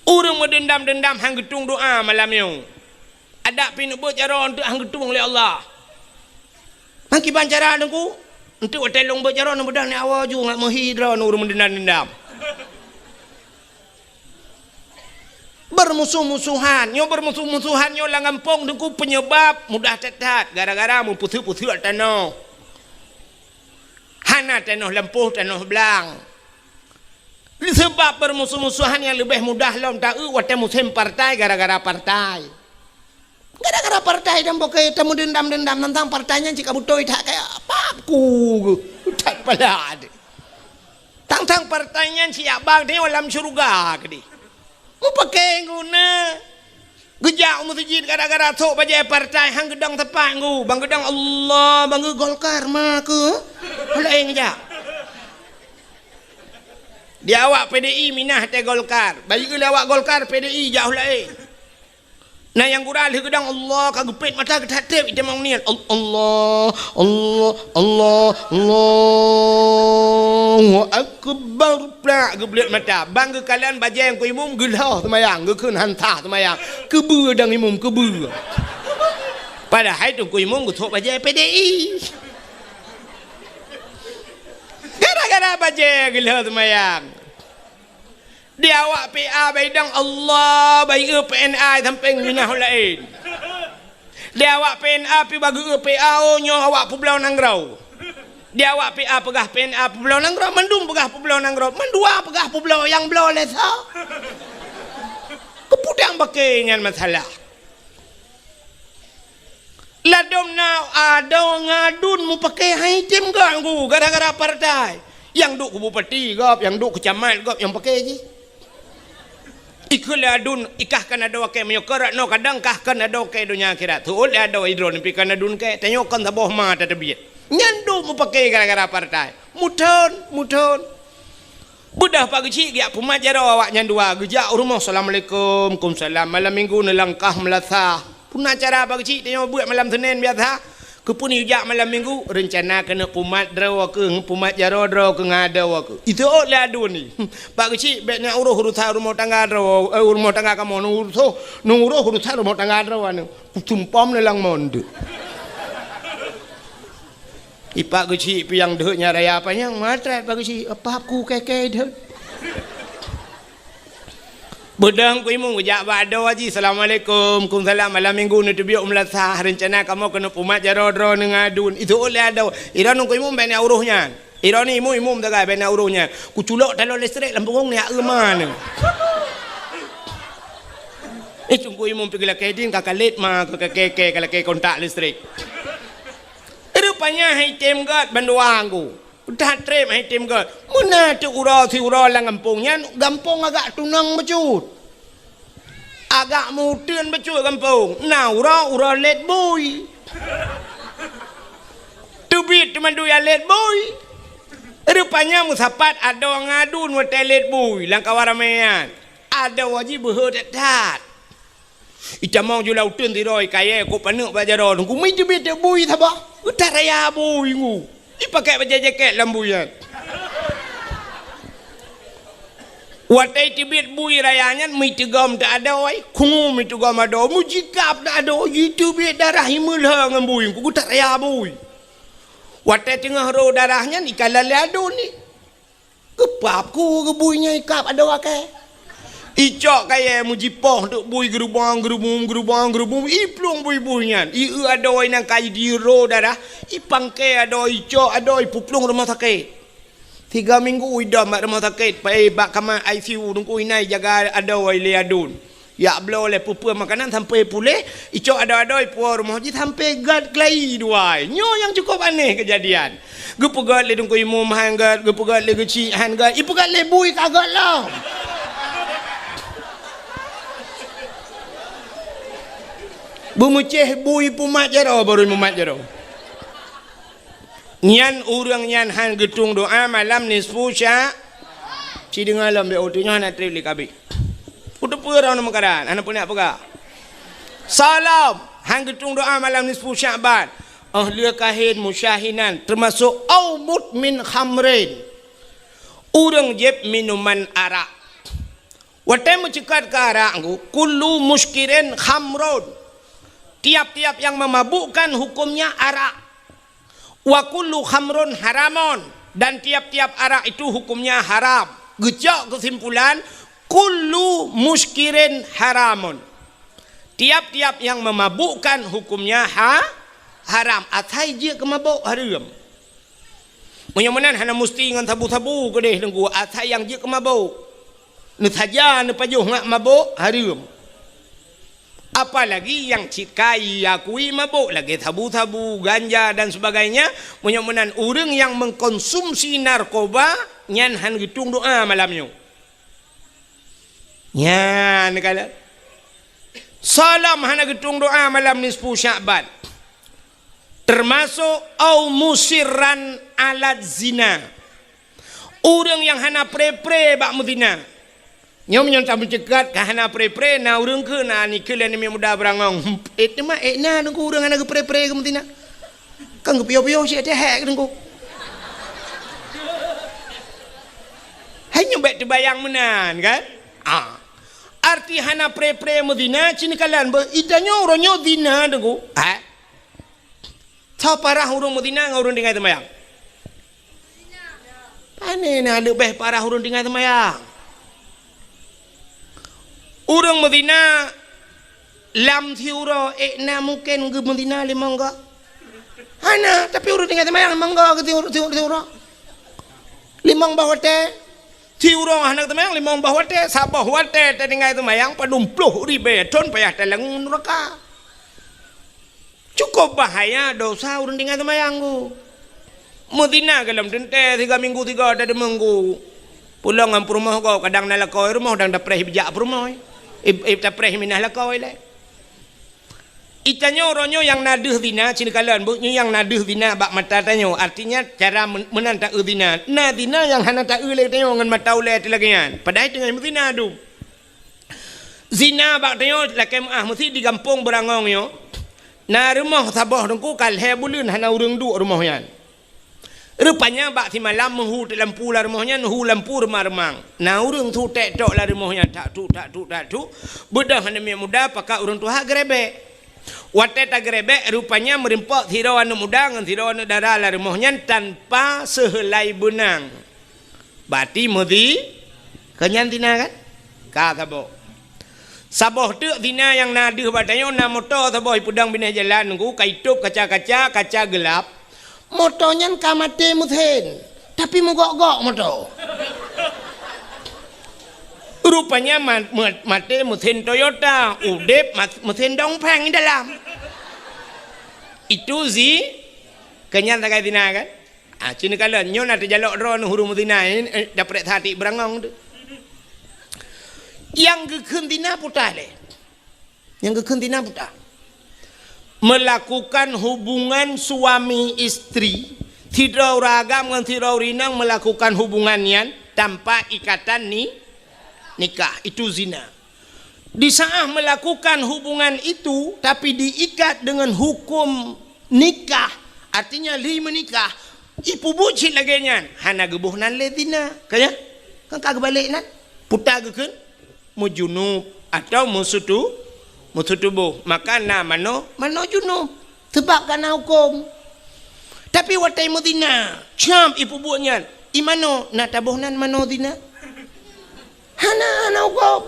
Ureuëng meudendam-dendam han geutueng doa malam nyoe. Adak pih neubeuet jaroe eunteuk han geutueng lé Allah. Meukiban cara neukuk, eunteuk watée lôn beuet jaroe neubeudôh ni awoe ju ngat meuhi droe ureuëng meudendam-dendam. Beurmusoh-musohan. Nyoe beurmusoh-musohan nyoe lam gampông teungku peunyeubab mudah that-that gara-gara meupeuseuet-peuseuet tanoh. Hana tanoh lampôh, tanoh blang. Seubab beurmusoh-musohan nyang leubeh mudah lom taeu watée musém partai gara-gara partai. Gara-gara partai dan boke tamu dendam-dendam tentang partai nyan cit ka beutôi that kaya pap ku geuh. That pala deh. Tang-tang partai nyan siap bang tengok lam syurga keudeh. Mupakè guna. Geujak u meuseujid gara-gara sok bajèe partai han geudong teumpat ngu. Bang geudong Allah, bang geu Golkar ma keu. Laén geujak. Di awak P D I minah teuh Golkar. Bayeue lé awak Golkar P D I jak laén. Na nyang gura lheueh geudong Allah ka geupet mata geutatép itamong niet. Al-, Allah, Allah, Allah, Allahu Akbar. Plak geubleuet mata. Bang geukalon bajèe Teungku Imum geulhah seumayang, geukheun han sah seumayang. Keubeue dang Imum, keubeue. Padahai Teungku Imum geusok bajèe P D I. Gara-gara bajèe geulhah seumayang. Di awak P A baidong Allah, bayeue P N A sampéng minah laén. Di awak P N A pi bageue P A, oh, nyoe awak peubloe nanggroe. Di awak P A peugah P N A peubloe nanggroe, mandum peugah peubloe nanggroe, mandua peugah peubloe nyang bloe lé sa. Keuputang bakée nyan masalah. Ladom na adoe ngadun mupakée hai tem gak ngu gara-gara partai. Nyang duek keu bupati gob, nyang duek keu camat gob, nyang pakée jih. Ikeu lé adun, ikah kan adoe akée meunyoe keu rat noe kadang kah kan adoe akée donya akhirat. Teuôt lé adoe idroe neupi kan adun kée, tanyoe kan saboh ma tateubiet. Nyan duek mupakée gara-gara partai. Muthon, muthon. Beudôh Pak Geuchik geujak pumat jaroe awaknyan dua, geujak u rumoh, "Assalamualaikum." "Kumsalam." Malam minggu neulangkah meulasah. Peue na cara Pak Geuchik tanyoe beuet malam Senin biasa? Keupeue neujak malam minggu? Reuncana keuneuk pumat droe keuh, pumat jaroe droe keuh ngon adoe keuh. Iteuôt lé adun ni. "Pak Geuchik, bèk neuuroh urusan rumoh tangga droe, eh, rumoh tangga kamoe, neuuroh, neuuroh urusan rumoh tangga droe aneuk." Sumpom lé lam mon deuek. I Pak Geuchik piang deuek nyan raya panyang, matrat Pak Geuchik, pap ku kèe-kèe deuek. Beudôh Teungku Imum geujak bak adoe jih, "Assalamualaikum." "Kumsalam." "Malam minggu neuteubiet u meulasah, reuncana kamoe keuneuk pumat jaroe droe ngon adun." Iteuôt lé adoe, "Idroe Teungku Imum bèk neuuroh nyan. Idroe ni Imum-Imum sagai bèk neuuroh nyan. Kuculok taloe listrik lam punggong neueu ma neuh." Eh, Teungku Imum pi geulakée ding ka kalét ma keu kèe-kèe ka lakée kontak listrik. Rupanya hai tem gét bandua nggu. That treb hai tem gét. Meunan teuk uroe siuroe lam gampông nyan, gampông agak tunong bacut. Agak meuteun bacut gampông. Na uroe, uroe lét bui. Teubiet teumandui lét bui. Rupanya meusapat adoe ngon adun watèe lét bui lam kawan ramé nyan. Adoe jih beuhe that-that. Itamong ju lam uteuen sidroe kayèe kok paneuk bak jaroe teungku, meuteubit bui saboh. Utak raya bui ngu. Ipakèk bajèe jakét lam bui nyan. Watèe teubiet bui raya nyan meuteugom teuh adoe, khungu meuteugom adoe, meujikab teuh adoe, jiteubiet darah imeulhö ngon bui ngu, utak raya bui. Watèe teungoh rô darah nyan ikalon lé adun ni. Geupap ku geubui nyan ikab adoe akée. Icok kayèe meujipoh teuk bui geurubong-geurubong, geurubong-geurubong, iplueng bui-bui nyan. Ieu adoe nyang ka jidiro darah, ipangke adoe, icok adoe, ipeuplueng rumoh sakét. Tiga minggu idom bak rumoh sakét, pai bak kama I C U, teungku inan ijaga adoe lé adun. Jak bloe lé peue-peue makanan sampoe puléh, icok adoe-adoe ipuwoe rumoh jih sampoe gét keulayi dua. Nyoe nyang cukôp aneh keujadian. Geupeugét lé Teungku Imum han gét, geupeugét lé Geuchik han gét, ipeugét lé bui ka gét lom. Beumeucéh bui pumat jaroe, barô mumat jaroe. Nyan ureuëng nyan han geutueng doá malam nisfu sya-, ci deungoe lom, bèk uteue nyoe hana treb lé kabeh. Uteupeue droeneuh meukaran, hana peue neuk peugah. Salam, han geutueng doá malam nisfu Sya'ban. Óh lheueh kahén musyahinan, teumasok au mudmin khamrin. Ureuëng jieb minuman arak. Watée meuceukat keu arak ngu, kullu muskirin khamrun. Tiap-tiap yang memabukkan hukumnya arak. Wa kullu khamrun haramun, dan tiap-tiap arak itu hukumnya haram. Geucok keusimpulan, kullu muskirin haramun. Tiap-tiap yang memabukkan hukumnya ha-, haram. Asai jeuet keu mabök hareuem. Meunyoe meunan hana musti ngon sabu-sabu keudeh teungku, asai nyang jeuet keu mabök. Neusaja neupajoh ngat mabök hareuem. Apalagi nyang cit ka iakui mabök lagèe sabu-sabu, ganja dan sebagainya, meunyoe meunan ureueng nyang mengkonsumsi narkoba nyan han geutueng doa malam nyoe. Nyan kalon. Soe lom hana geutueng doa malam nisfu Sya'ban. Termasuk au musirran ala zina. Ureueng nyang hana pre-pre bak meuzina. Nyoe meunyoe tameuceukat ka hana pre-pre, na ureueng keu na nikeue lé aneuk muda beurangong. Eh, teuma, eh, na nunggu ureueng hana geupre-pre keu meuzina. Kan geupiôh-piôh cit teuhek nunggu. Hai nyoe bèk teubayang meunan, kan? Ah. Arti hana pre-pre meuzina, cit neukalon beu, i tanyoe uroe nyoe zina nunggu. Ha? Soe parah ureueng meuzina ngon ureueng tinggai seumayang? Pane na leubeh parah ureueng tinggai seumayang. Ureueng meuzina lam siuroe, eh, na mungken geumeuzina limong goe? Hana, tapi ureueng tinggai seumayang limong goe geusiuroe, siuroe. Limong boh watèe. Siuroe hana seumayang limong boh watèe, saboh watèe tatinggai seumayang padum ploh ribèe thon payah talangue nuraka. Cukup bahaya dosa ureueng tinggai seumayang nyoe. Meuzina gohlom teuntèe siga minggu siga tadeungoe. Pulang ngon peurumoh gob kadang na lakoe rumoh, dang tapreh bijak peurumoh. Ib-, ib-, tapreh minah lakoe lé. I tanyoe uroe nyoe nyang na deuh zina, cit neukalon beu, nyoe nyang na deuh zina bak mata tanyoe. Artinya cara men-, meunan taeu zina. Na zina nyang hana taeu lé tanyoe ngon mata ulèe teuh lagèe nyan. Padahai teungoh meuzina dum. Zina bak tanyoe lakèe meu'ah, meusi di gampông Beurangong nyoe. Na rumoh saboh teungku ka lhèe buleuen hana ureueng duek rumoh nyan. Rupanya bak simalam meuhu teuk lampu lam rumoh nyan, hu lampu reumang-reumang. Na ureueng su tèk tok lam rumoh nyan, tak tuk, tak tuk, tak tuk. Beudôh aneuk miet muda pakat ureueng tuha geurebek. Watèe tageurebek, rupanya meurimpok sidroe aneuk muda ngon sidroe aneuk dara lam rumoh nyan tanpa seuheulai beunang. Bati meuzi-, keu nyan zina kan? Ka saboh. Saboh teuk zina nyang na deuh bak tanyoe, na moto saboh ipeudong binéh jalan nunggu, ka itôp kaca-kaca, kaca geulap. Moto nyan ka maté meusén, tapi meugok-gok moto. Rupanya ma-, ma-, maté meusén Toyota, udép mas-, meusén Dongfeng dalam. Itu zi-, keu nyan sagai zina kan? Ah, cit neukalon, nyoe na teujalok droeneuh ureueng meuzina, eh, eh, daprek satik beurangong teuh. Nyang geukheun zina peue lé? Nyang geukheun zina peue? Melakukan hubungan suami istri, sidroe ureueng agam ngon sidroe ureueng inong melakukan hubungan nyan tanpa ikatan ni-, nikah, itu zina. Di saat melakukan hubungan itu, tapi diikat dengan hukum nikah, artinya lheuh meunikah, ipeubuet cit lagèe nyan, hana geuboh nan lé zina. Ka nyan? Kan ka geubalek nan? Peue geukheun? Meujunub atau meusutu-, meusutuboh. Maka na manoe, manoe junub. Sabab ka na huköm. Tapi watèe meuzina, cam ipeubuet nyan. I manoe na taboh nan manoe zina? Hana, hana huköm.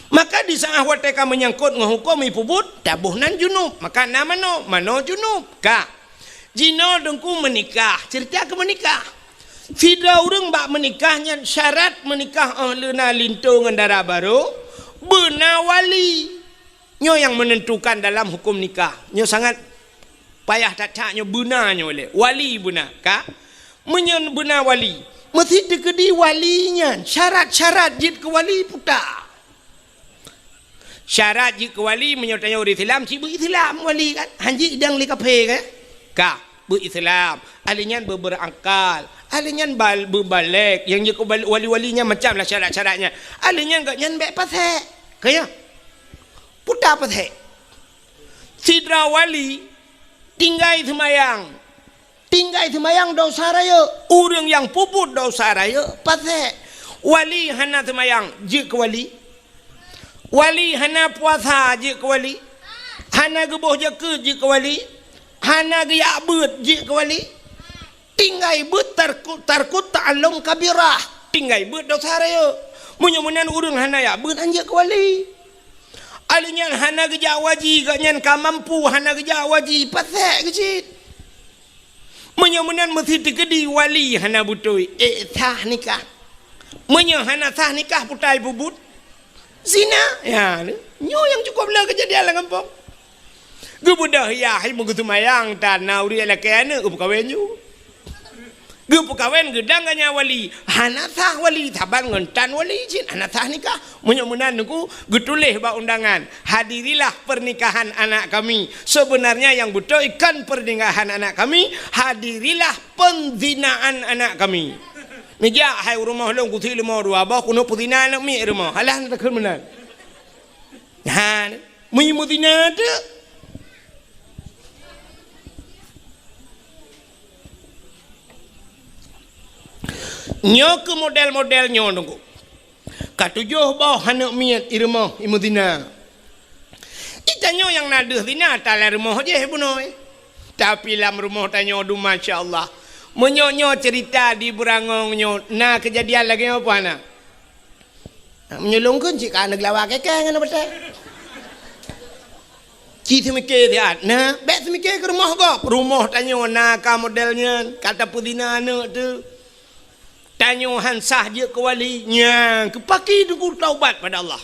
Maka di saat watèe ka meunyangkot ngon huköm ipeubuet, taboh nan junub. Maka na manoe, manoe junub. Ka. Jinoe teungku meunikah, ceurita keu meunikah. Sidroe ureueng bak meunikah nyan syarat meunikah óh lheueh na linto ngon dara barô, beuna wali. Nyoe nyang menentukan dalam huköm nikah. Nyoe sangat payah that-that nyoe beuna nyoe lé. Wali beuna, ka? Meunyoe beuna wali, meusi teukeudi wali nyan syarat-syarat jeuet keu wali peue? Syarat jeuet keu wali meunyoe tanyoe ureueng Islam, cit beu Islam wali kan? Han jeuet idong lé kafé kan? Ka, beu Islam. Ahli nyan beu beurangkal. Ahli nyan bal-, beu balek. Nyang jeuet keu bal-, wali-wali nyan macam lah syarat-syaratnya. Ahli nyan gobnyan bèk pasék. Ka nyan? Peue pasék? Sidroe wali tinggai seumayang. Tinggai seumayang desya rayeuk. Ureueng nyang peubuet desya rayeuk pasék. Wali hana seumayang, jeuet keu wali. Wali hana puasa, jeuet keu wali. Hana geuboh jakeuet, jeuet keu wali. Hana geujak beuet, jeuet keu wali. Tinggai beuet tarku-, tarkut ta'allum kabirah. Tinggai beuet desya rayeuk. Meunyoe meunan ureueng hana jak beuet, han jeuet keu wali. Ahli nyan hana geujak haji, gobnyan ka mampu hana geujak haji, pasék keuh cit. Meunyoe meunan meusi teukeudi wali hana beutôi, eh, sah nikah. Meunyoe hana sah nikah, peue ipeubuet? Zina. Ya, ni. Nyoe nyang cukup le keujadian lam gampông. Geubeudôh yah, hai meugeuseumayang, tan na ureuëng lakée aneuëk geupeukawen ju. Geupeukawen geudang ganya wali, hana sah wali, saban ngon tan wali cit, hana sah nikah. Meunyoe meunan Teungku, geutuléh bak undangan, "Hadirilah pernikahan anak kami." Sebenarnya yang beutôi kon pernikahan anak kami, "Hadirilah penzinaan anak kami." Neujak hai u rumoh lôn kusi leumo dua boh, keuneuk peuzina aneuëk miet rumoh. Alah na takheun meunan. Ha, meunyoe meuzina teuk. Nyoe keuh model-model nyoe Teungku. Ka tujoh boh aneuëk miet i rumoh i meuzina. Di tanyoe nyang na deuh zina, talam rumoh jih bunoe. Tapi lam rumoh tanyoe dum masya Allah. Meunyoe nyoe cerita di Beurangong nyoe na keujadian lagée nyoe peue hana? Meunyoe lôn kheun cit ka aneuk lawa keke ngon beutée. Ci seumike siat, nah, bék seumike keu rumoh gob. Rumoh tanyoe na ka model nyan, ka tapeuzina aneuëk teuh. Tanyoe han sah jeuet keu wali, nyan keu paki Teungku taubat pada Allah.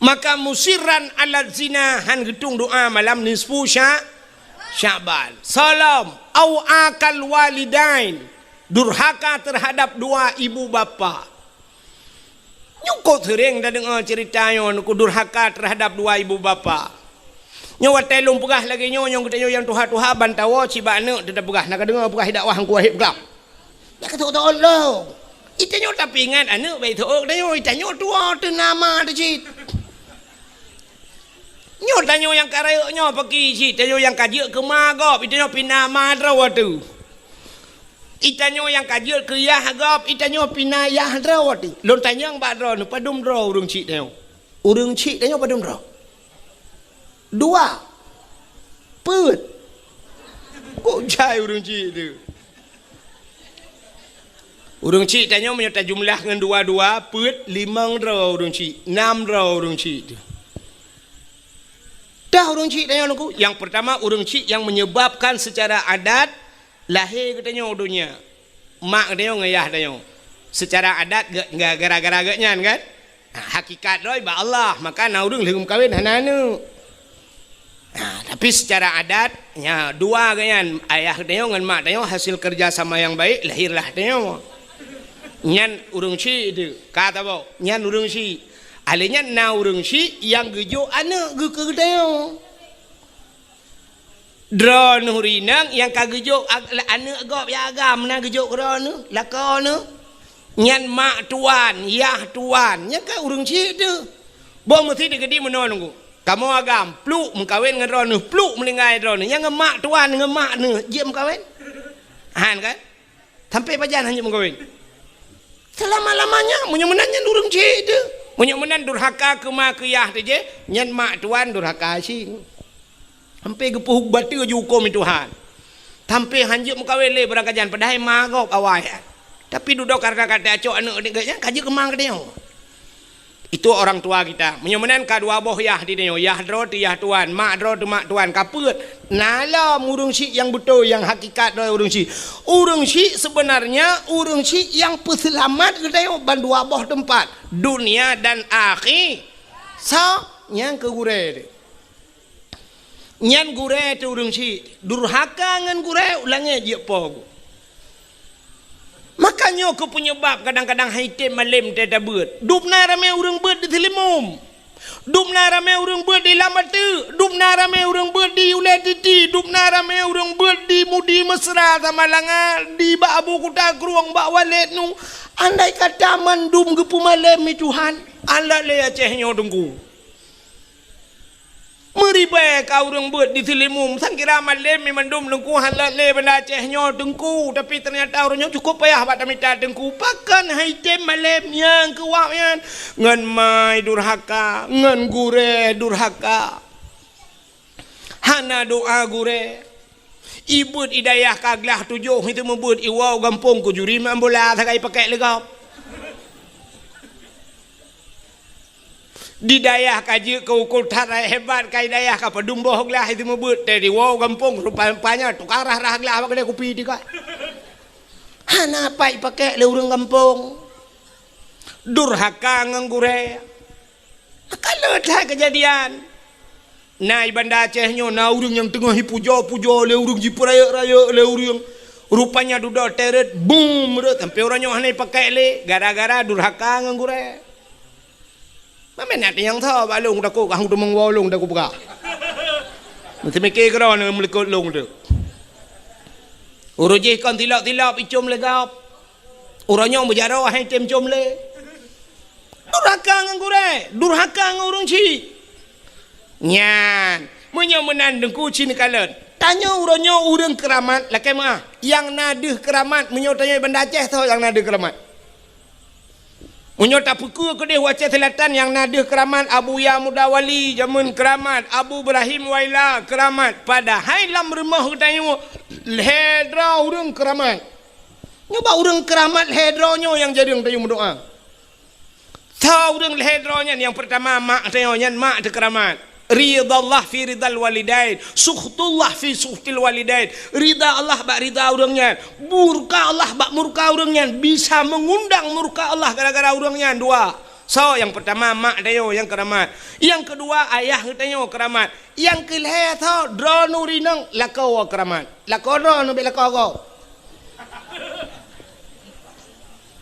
Maka musirran ala zina, han geutung doa malam nisfu Sya-, Sya'ban. Salom, au akal walidain, durhaka terhadap dua ibu bapa. Nyoe kok seuréng tadeungoe cerita nyoe, Teungku, durhaka terhadap dua ibu bapa. Nyoe watée lôn peugah lagée nyoe, nyoe geutanyoe nyang tuha-tuha ban tawoe cit bak aneuëk teutab peugah, na ka deungoe peugah dakwah Teungku Wahib Glam. Dak ka teuôt-teuôt lom. Itanyoe tapi ingat aneuëk bék teuôt tanyoe, itanyoe tuwoe teuh na ma teuh cit. Nyoe tanyoe nyang ka rayeuk nyoe paki cit, tanyoe nyang ka jeuet keu ma gob, itanyoe pih na ma droe teuh. Itanyoe nyang ka jeuet keu yah gob, itanyoe pih na yah droe teuh. Lôn tanyong bak droeneuh, padum droe ureuëng chik tanyoe? Ureuëng chik tanyoe padum droe? Dua. Peuet. Kok jai ureuëng chik teuh? Ureuëng chik tanyoe meunyoe tajumlah ngon dua-dua, peuet, limong droe ureuëng chik, nam droe ureuëng chik teuh. Dah ureuëng chik tanyoe Teungku, nyang pertama ureuëng chik nyang menyebabkan secara adat lahé geutanyoe u donya. Mak geutanyoe ngon yah tanyoe. Secara adat ge-, ge-, gara-gara geuh nyan kan? Ha, hakikat droe bak Allah, maka na ureuëng lheueh meukawen hana aneuëk. Ha, tapi secara adat, nya dua geuh nyan, ayah tanyoe ngon mak tanyoe hasil kerja sama yang baik, lahirlah tanyoe. Nyan ureuëng chik teuh, ka tabok, nyan ureuëng chik. Alé nyan na ureuëng chik nyang geujok aneuëk geuh keu geutanyoe. Droeneuh rineueng nyang ka geujok ag-, aneuëk gob nyang agam na geujok keu droeneuh, lakoe neuh. Nyan mak tuan, yah tuan, nyan ka ureuëng chik teuh. Boh meusi teukeudi meunoe Teungku. Kamoe agam, pluk meukawen ngon droeneuh, pluk meuninggai droeneuh. Nyang ngon mak tuan, ngon mak neuh, jeuet meukawen? Han kan? Sampai pajan hana meukawen. Selama-lamanya, meunyoe meunan nyan ureuëng chik teuh. Meunyoe meunan durhaka keu ma keu yah teuh jih, nyan mak tuan durhaka cit. Sampai geupeuhu bateue jihukôm Tuhan. Sampai hanjeuet meukawen lé beurangkajan, padahai ma gob awai. Tapi dudoe karena ka tacok aneuëk nyan, ka jeuet keu ma geutanyoe. Itu orang tua kita. Meunyoe meunan ka dua boh yah di tanyoe, yah droe teuh yah tuan, mak droe teuh mak tuan, ka peuet. Na lom ureuëng chik nyang beutôi, nyang hakikat droe ureuëng chik. Ureuëng chik sebenarnya ureuëng chik nyang peuseulamat geutanyoe ban dua boh teumpat, dunia dan akhi-, so, nyang keu gurée teuh. Nyan gurée teuh ureuëng chik, durhaka ngon gurée u langét jeuet po geuh. Maka nyoe keuh peunyebab kadang-kadang han item malém teutabeuet. Dum na ramé ureuëng beuet di Seulimeum. Dum na ramé ureuëng beuet di Lam Ateuk. Dum na ramé ureuëng beuet di Ulée Titi. Dum na ramé ureuëng beuet di Mudi Mesra Samalanga, di bak Abu Kuta Krueng, bak Walét nu. Andai kata mandum geupeumalém lé Tuhan, alah lé Aceh nyoe Teungku. Meuribée ka ureuëng beuet di Seulimeum, sangkira malém mandum Teungku, han lé Banda Aceh nyoe Teungku, tapi teunyata ureuëng nyoe cukup payah bak tamita Teungku. Pakon han item malém nyang keu wak nyan? Ngon ma durhaka, ngon gurée durhaka. Hana doa gurée. Ibeuet i dayah ka glah tujoh, itu meubeuet iwoe gampông keu juri main bola sagai pakek lé gob. Di dayah ka jeuet keu ukeue that hebat, ka i dayah ka padum boh glah itu meubeuet, teuh diwoe gampông rupa-rupanya tukang rhah-rhah glah bak keudée kupi teuka. Hana pat ipakek lé ureuëng gampông. Durhaka ngon gurée. Ka le that keujadian. Na i Banda Aceh nyoe na ureuëng nyang teungoh jipujoe-pujoe lé ureuëng, jipeurayeuk-rayeuk lé ureuëng. Rupanya dudoe teuret, bum, rot sampoe uroe nyoe hana jipakai lé gara-gara durhaka ngon gurée. Mamén na nyang tho bak lôn takot, kah teumong woe lôn takot peugah. Meuteumike keudroe neumeuleukoe lôn tu. Uroe jih kon tilok-tilok icom lé gob. Uroe nyoe meujaroe hai tem com lé. Durhaka ngon gurée, durhaka ngon ureuëng chik. Nyan, meunyoe meunan Teungku ci neukalon. Tanyoe uroe nyoe ureuëng keuramat lakée meuah. Nyang na deuh keuramat meunyoe tanyoe Banda Aceh tho nyang na deuh keuramat. Meunyoe tapeukeue keudeh u Aceh Selatan nyang na deuh keuramat, Abuya Muda Wali jameun keuramat, Abu Ibrahim Waila keuramat. Padahai lam rumoh geutanyoe lhée droe ureuëng keuramat. Nyoe bak ureuëng keuramat lhée droe nyoe nyang jareueng tanyoe meudoá. Tho ureuëng lhée droe nyan, nyang peurtama mak tanyoe nyan mak teukeuramat. Ridallah fi ridal walidain, sukhtullah fi sukhtil walidain. Rida Allah bak rida ureuëng nyan, murka Allah bak murka ureuëng nyan, bisa meungundang murka Allah gara-gara ureuëng nyan dua. Soe nyang peurtama mak tanyoe nyang keuramat. Nyang keudua ayah geutanyoe keuramat. Nyang keulhée tho droeneuh rinong lakoe keuramat. Lakoe droeneuh bék lakoe gob.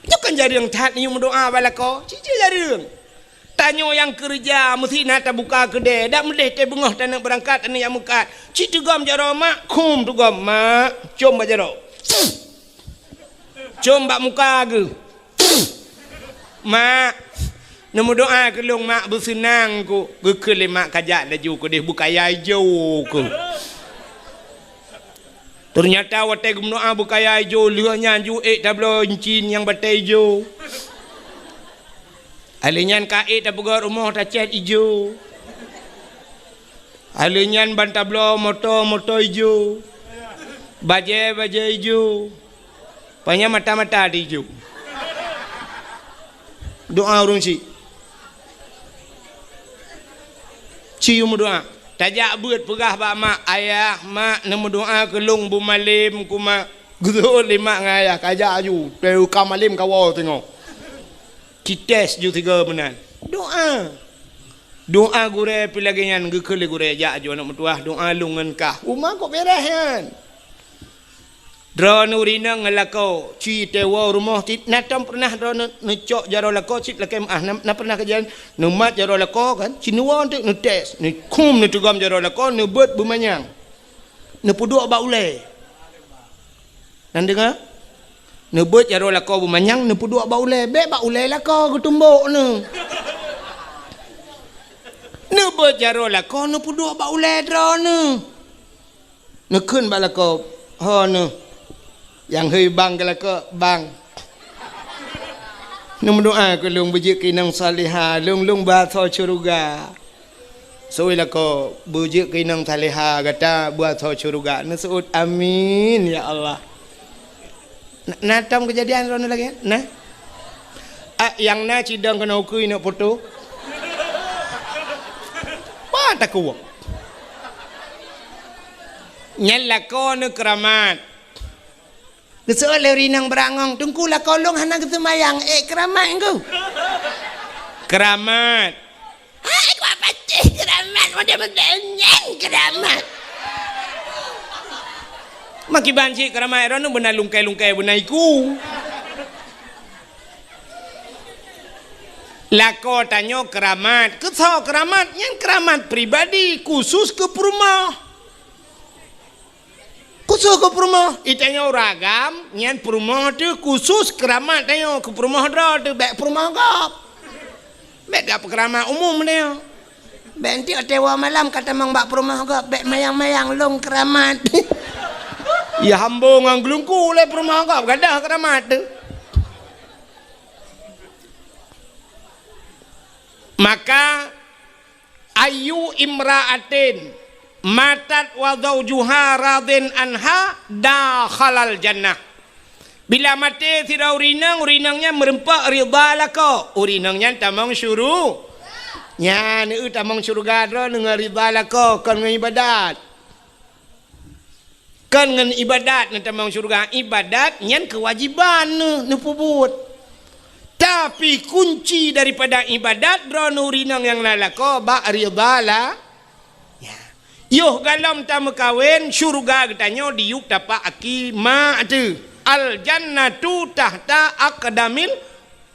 Nyoe kan jareueng that neuyue meudoá bak lakoe, cicém jareueng. Tanyoe nyang keureuja meusti na tabuka keudée, dak meudeh teuh beungoh taneuk beurangkat aneuk nyang meukat. Ci teugom jaroe mak, khum teugom mak, com bak jaroe. Com bak muka geuh. Mak, neumeudoá keu lôn mak beuseunang ku. Geukheun lé mak kajak laju keudeh beukaya ijo ku. Teunyata watée geumeudoá beukaya ijo, lheueh nyan ju ék tabloe incin nyang batée ijo. Alheuh nyan ka ék tapeugöt rumoh tacét ijo. Alheuh nyan ban tabloe moto, moto ijo. Bajée, bajée ijo. Panyang mata-mata di ijo. Doá ureuëng chik. Ci yue meudoá. Tajak beuet peugah bak mak, "Ayah, mak, neumeudoá keu lôn beumalem ku, mak." Geuseuôt lé mak ngon ayah, kajak aju. Teuka malem kawoe singoh. Cites ju sigoe meunan. Doá. Doá gurée pih lagée nyan geukheun lé gurée, "Jak aju aneuk meutuwah, doá lôn ngon kah." Uma kok beres nyan. Droeneuh rinong ngon lakoe, ci tewoe rumoh cit, na tom peureunah droeneuh neucok jaroe lakoe cit lakée meuah, na, na peureunah kejadian neumat jaroe lakoe kan, ci neuwoe teuk neutes, neukhum neuteugom jaroe lakoe, neubeuet beumanyang. Neupeuduek bak ulée. Nan deungoe? Neubeuet jaroe lakoe beumanyang, neupeuduek bak ulée. Bék bak ulée lakoe geutumbok neuh. Neubeuet jaroe lakoe, neupeuduek bak ulée droeneuh. Neukheun bak lakoe, "Ho neuh, nyang hei bang keu lakoe, bang. Neumeudoá keu lôn beujeuet keu inong salihah, lôn, lôn beuasoe syeuruga." Seuôt lakoe, "Beujeuet keu inong salihah gata beuasoe syeuruga." Neuseuôt, "Amin, ya Allah." Na, na tom keujadian droeneuh lagée nyan? Na? Ah, nyang na cidong keunoe ukeue neuk poto. Bah takuwok. Nyan lakoe neuh keuramat. Geuseuôt lé ureuëng inong beurangong, "Teungku, lakoe lôn hana geuseumayang, ék keuramat ngku?" Keuramat. Hai, kuat pacéh keuramat, model-model nyan keuramat. Makiban cit keuramat, droeneuh beuna lungkai-lungkai beuna iku. Lakoe tanyoe keuramat. Keu soe keuramat? Nyan keuramat pribadi, khusus keu peurumoh. Khusus keu peurumoh, i tanyoe ureuëng agam, nyan peurumoh teuh khusus keuramat tanyoe, keu peurumoh droe teuh, bék peurumoh gob. Bék gak peukeuramat umum tanyoe. Bék enteuk watée woe malam ka tamong bak peurumoh gob, bék mayang-mayang lôn keuramat. Ya hambong ngon geulungku lé peurumoh gob, gadôh keuramat teuh. Maka, "Ayyu imra'atin matat wa zaujuha radin anha dakhalal jannah." Bila maté sidroe ureuëng inong, ureuëng inong nyan meureumpok rida lakoe, ureuëng inong nyan tamong syuru-, nyan, eu, tamong syeuruga droeneuh ngon rida lakoe, kon ngon iébadat. Kon ngon iébadat neutamong syeuruga, iébadat nyan keuwajéban neuh, neupeubuet. Ta Tapi kunci daripada ibadat droeneuh ureueng inong nyang na lakoe bak ridha la-, ya. Yoh galom tameukawen, syeuruga geutanyoe diyueb tapak aki ma teuh. Al jannatu tahta aqdamil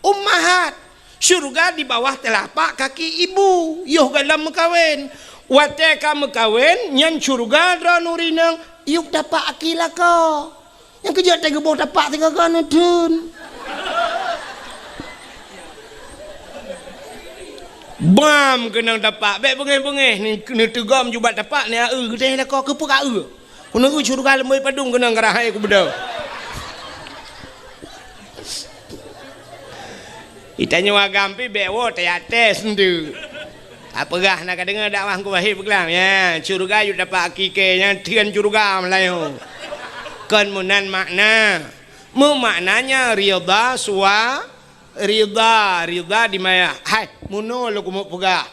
ummahat. Syeuruga di bawah teulapak kaki ibu, yoh galom meukawen. Watée ka meukawen, nyan syeuruga droeneuh ureueng inong yueb tapak aki lakoe. Nyang keujeuet teuh geuboh tapak sigoe-goe neutheun. Bam keunong tapak, bék beungéh-beungéh, ni-, neuteugom ju bak tapak, neueu geudeh lakoe keupeue ka eu. Keuneuk eu syeuruga leumoi padum keunong geurahai kubeudôh. Itanyoe agam pih bék woe teuyaté seundeuk. Ka peugah na ka deungoe dakwah Teungku Wahid peugah, ya, syeuruga yue dapat hakiki nyan theun syeuruga meulayeue. Kon meunan makna. Meumaknanya ridha sua-, ridha, ridha di maya. Hai, meunoe lôn keumeung peugah.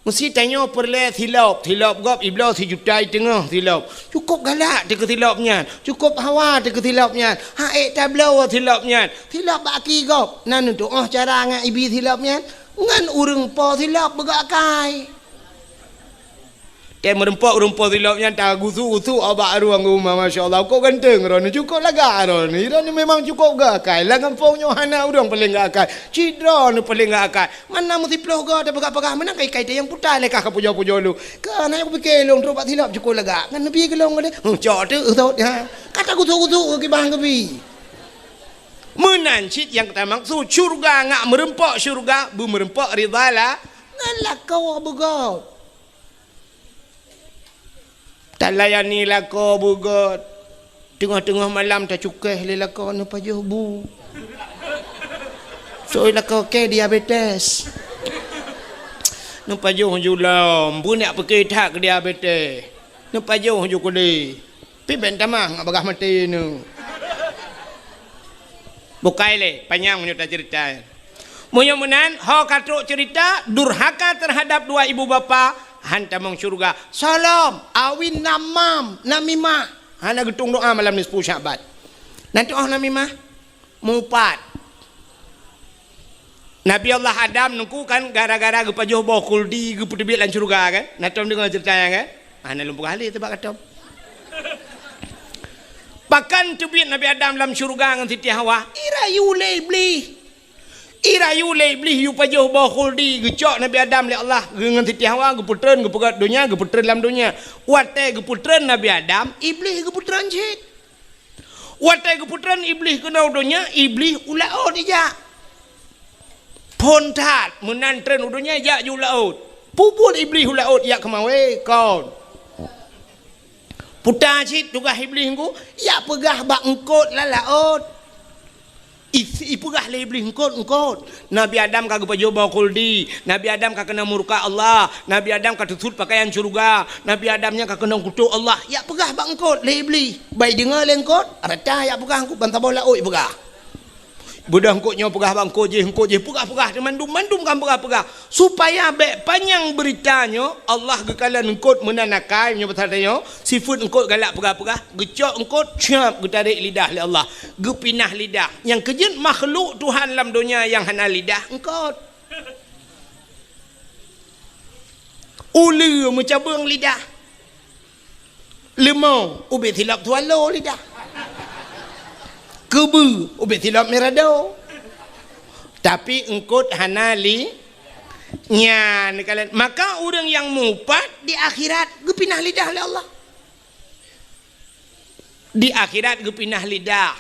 Meusti tanyoe peureulée silop, silop gob ibloe sijuta i teungoh silop. Cukôp galak teuh keu silop nyan, cukôp hawa teuh keu silop nyan. Hak ék tabloe silop nyan. Silop bak aki gob, na neutuoh cara ngon ibi silop nyan. Ngon ureuëng po silop beugok akai. Tée meureumpok ureuëng po silop nyan tagusu-gusu bak ruang rumah, masya Allah, kok ganteng droeneuh, cukôp lagak droeneuh. Droeneuh memang cukôp gok akai. Lam gampông nyoe hana ureuëng paléng gok akai. Cit droeneuh paléng gok akai. Mana meusiplôh goe tapeugah-peugah meunan kai-kai teuh nyang putai lé kah ka pujoe-pujoe lôn. Ka na nyang kupike lôn trok bak silop cukôp lagak. Ngon neubi keu lôn lé. Huh, cok teuh, sot, ha. Ka tagusu-gusu keu kibang keubi. Meunan cit nyang tamaksud syeuruga ngat meureumpok syeuruga, beumeureumpok ridha la-, ngon lakoe beugôt. Talayani lakoe beugôt. Teungoh-teungoh malam tacukéh lé lakoe neupajoh bu. Soe lakoe kée diabetes. Neupajoh ju lom, beunyak peuke that keu diabetes. Neupajoh ju keudeh. Pih ben tamah ngat bagah maté nyoe. Bukai lé, panyang meunyoe taceurita. Meunyoe meunan, ho ka trok ceurita, durhaka teuhadab dua ibu bapa, han tamong syeuruga. Solom, awin namam, namimah. Hana geutueng doá malam nisfu Sya'ban. Nan tuoh namimah? Mupat. Nabi Allah Adam nungku kan gara-gara geupajoh boh khuldi geupeuteubiet lam syeuruga kan? Na tom deungoe ceurita nyan kan? Ah, na lôn peugah lé teuh bak katom. Pakon teubiet Nabi Adam lam syeuruga ngon Siti Hawa? Irayu lé Iblih. Irayu lé Iblih yue pajoh boh khuldi geucok Nabi Adam lé Allah ngon Siti Hawa geupeutreun geupeugöt donya geupeutreun lam donya. Watée geupeutreun Nabi Adam, Iblih geupeutreun cit. Watée geupeutreun Iblih keunoe donya, Iblih u laôt ijak. Phon that meunan treun u donya ijak ju u laôt. Peue buet Iblih u laôt ijak keumawé kon. Puta cit tugaih Iblih ngon, ijak peugah bak eungkôt lam laôt. I-, ipeugah lé Iblih eungkôt-eungkôt. Nabi Adam ka geupajoh boh khuldi. Nabi Adam ka keunong murka Allah. Nabi Adam ka teusut pakaian syeuruga. Nabi Adam nyan ka keunong kutok Allah. Ijak peugah bak eungkôt lé Iblih. Bai deungoe lé eungkôt, rata ijak peugah eungkôt ban saboh laôt ipeugah. Beudôh eungkôt nyoe peugah bak eungkôt jéh, eungkôt jéh, peugah-peugah teumandum, mandum kan peugah-peugah. Supaya bék panyang beurita nyoe, Allah geukalon eungkôt meunan akai nyoe pasal tanyoe, sifeuet eungkôt galak peugah-peugah, geucok eungkôt, cap, geutarek lidah lé Allah, geupinah lidah. Nyang keujeuet makhluk Tuhan lam donya nyang hana lidah, eungkôt. Uleue meucabeueng lidah. Leumo ubit silop swallow lidah. Keubeue ubit silop mirado. Tapi eungkôt hana li-, nyan kalon. Maka ureuëng nyang mupat di akhirat geupinah lidah lé Allah. Di akhirat geupinah lidah.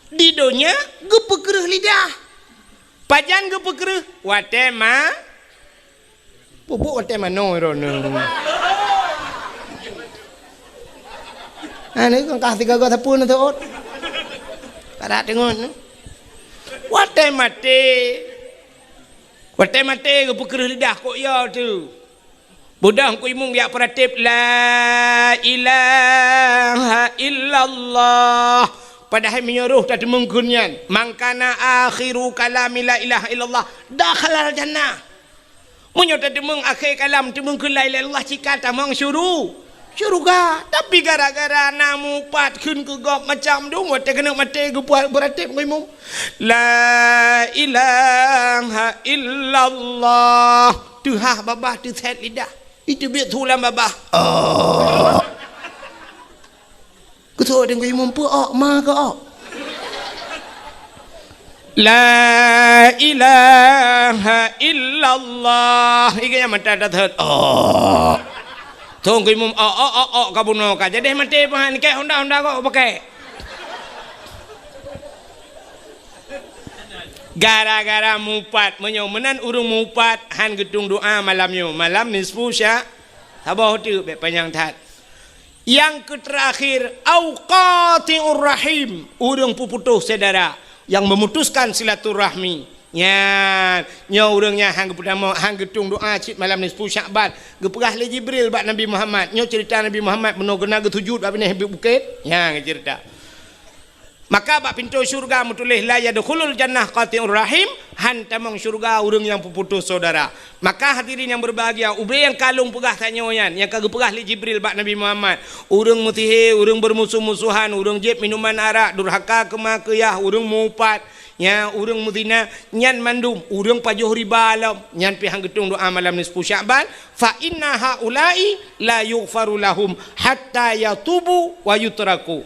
Di donya geupeukreueh lidah. Pajan geupeukreueh? Watée ma-, pupuk watée manoe droeneuh. Ha, ni kan kah tiga gak sapeue na teuôt. Kada teungon. Watée maté. Watée maté geupeukreueh lidah kok ya tu. Beudôh Teungku Imum geujak peuratéb, "La ilaha illallah." Padahai meunyoe roh tateumeung kheun nyan, "Man kana akhiru kalami la ilaha illallah, dakhalal jannah." Meunyoe tateumeung akhé kalam teumeung kheun la ilaha illallah, cit ka tamong syuru-, syeuruga. Tapi gara-gara na mupat kheun keu gob macam dum, watée keuneuk maté geupuat beuratéb ngon imum, "La ilaha illallah." Teuhah babah teusét lidah. Iteubiet su lam babah. Oh. Keusoe deungon imum peue ok, ma keu ok. "La ilaha illallah." Iga nyang mata dah thot. Oh. Thong keu imum, "Ok, ok, ok, ok, ka bunoe ka." Jadi maté pah ni kek honda-honda kok pakai. Gara-gara mupat, meunyoe meunan ureuëng mupat han geutung doa malam nyoe, malam nisfu sya-, saboh teuk bék panyang that. Nyang keuterakhir, au qati'ur rahim, ureuëng peuputôh syedara, yang memutuskan silaturahmi. Nyan, nyoe ureuëng nyang han geupeutamong, han geutung doa cit malam nisfu Syakban. Geupeugah lé Jibril bak Nabi Muhammad, nyoe ceurita Nabi Muhammad meunoe geuna geusujut bak binéh bukét. Nyan geuceurita. Maka bak pintoe syeuruga meutuléh, "La yadkhulul jannah qati'ur rahim," han tamong syeuruga ureuëng nyang peuputôh syedara. Maka hadirin nyang berbahagia, ubé nyang ka lôn peugah tanyoe nyan, nyang ka geupeugah lé Jibril bak Nabi Muhammad, ureuëng meusihé, ureuëng beurmusoh-musohan, ureuëng jieb minuman arak, durhaka keu ma keu yah, ureuëng mupat, nya ureuëng meuzina, nyan mandum ureuëng pajoh riba lom, nyan pih han geutung doa malam nisfu Syakban, "Fa inna haula'i la yughfaru lahum hatta yatubu wa yutraku."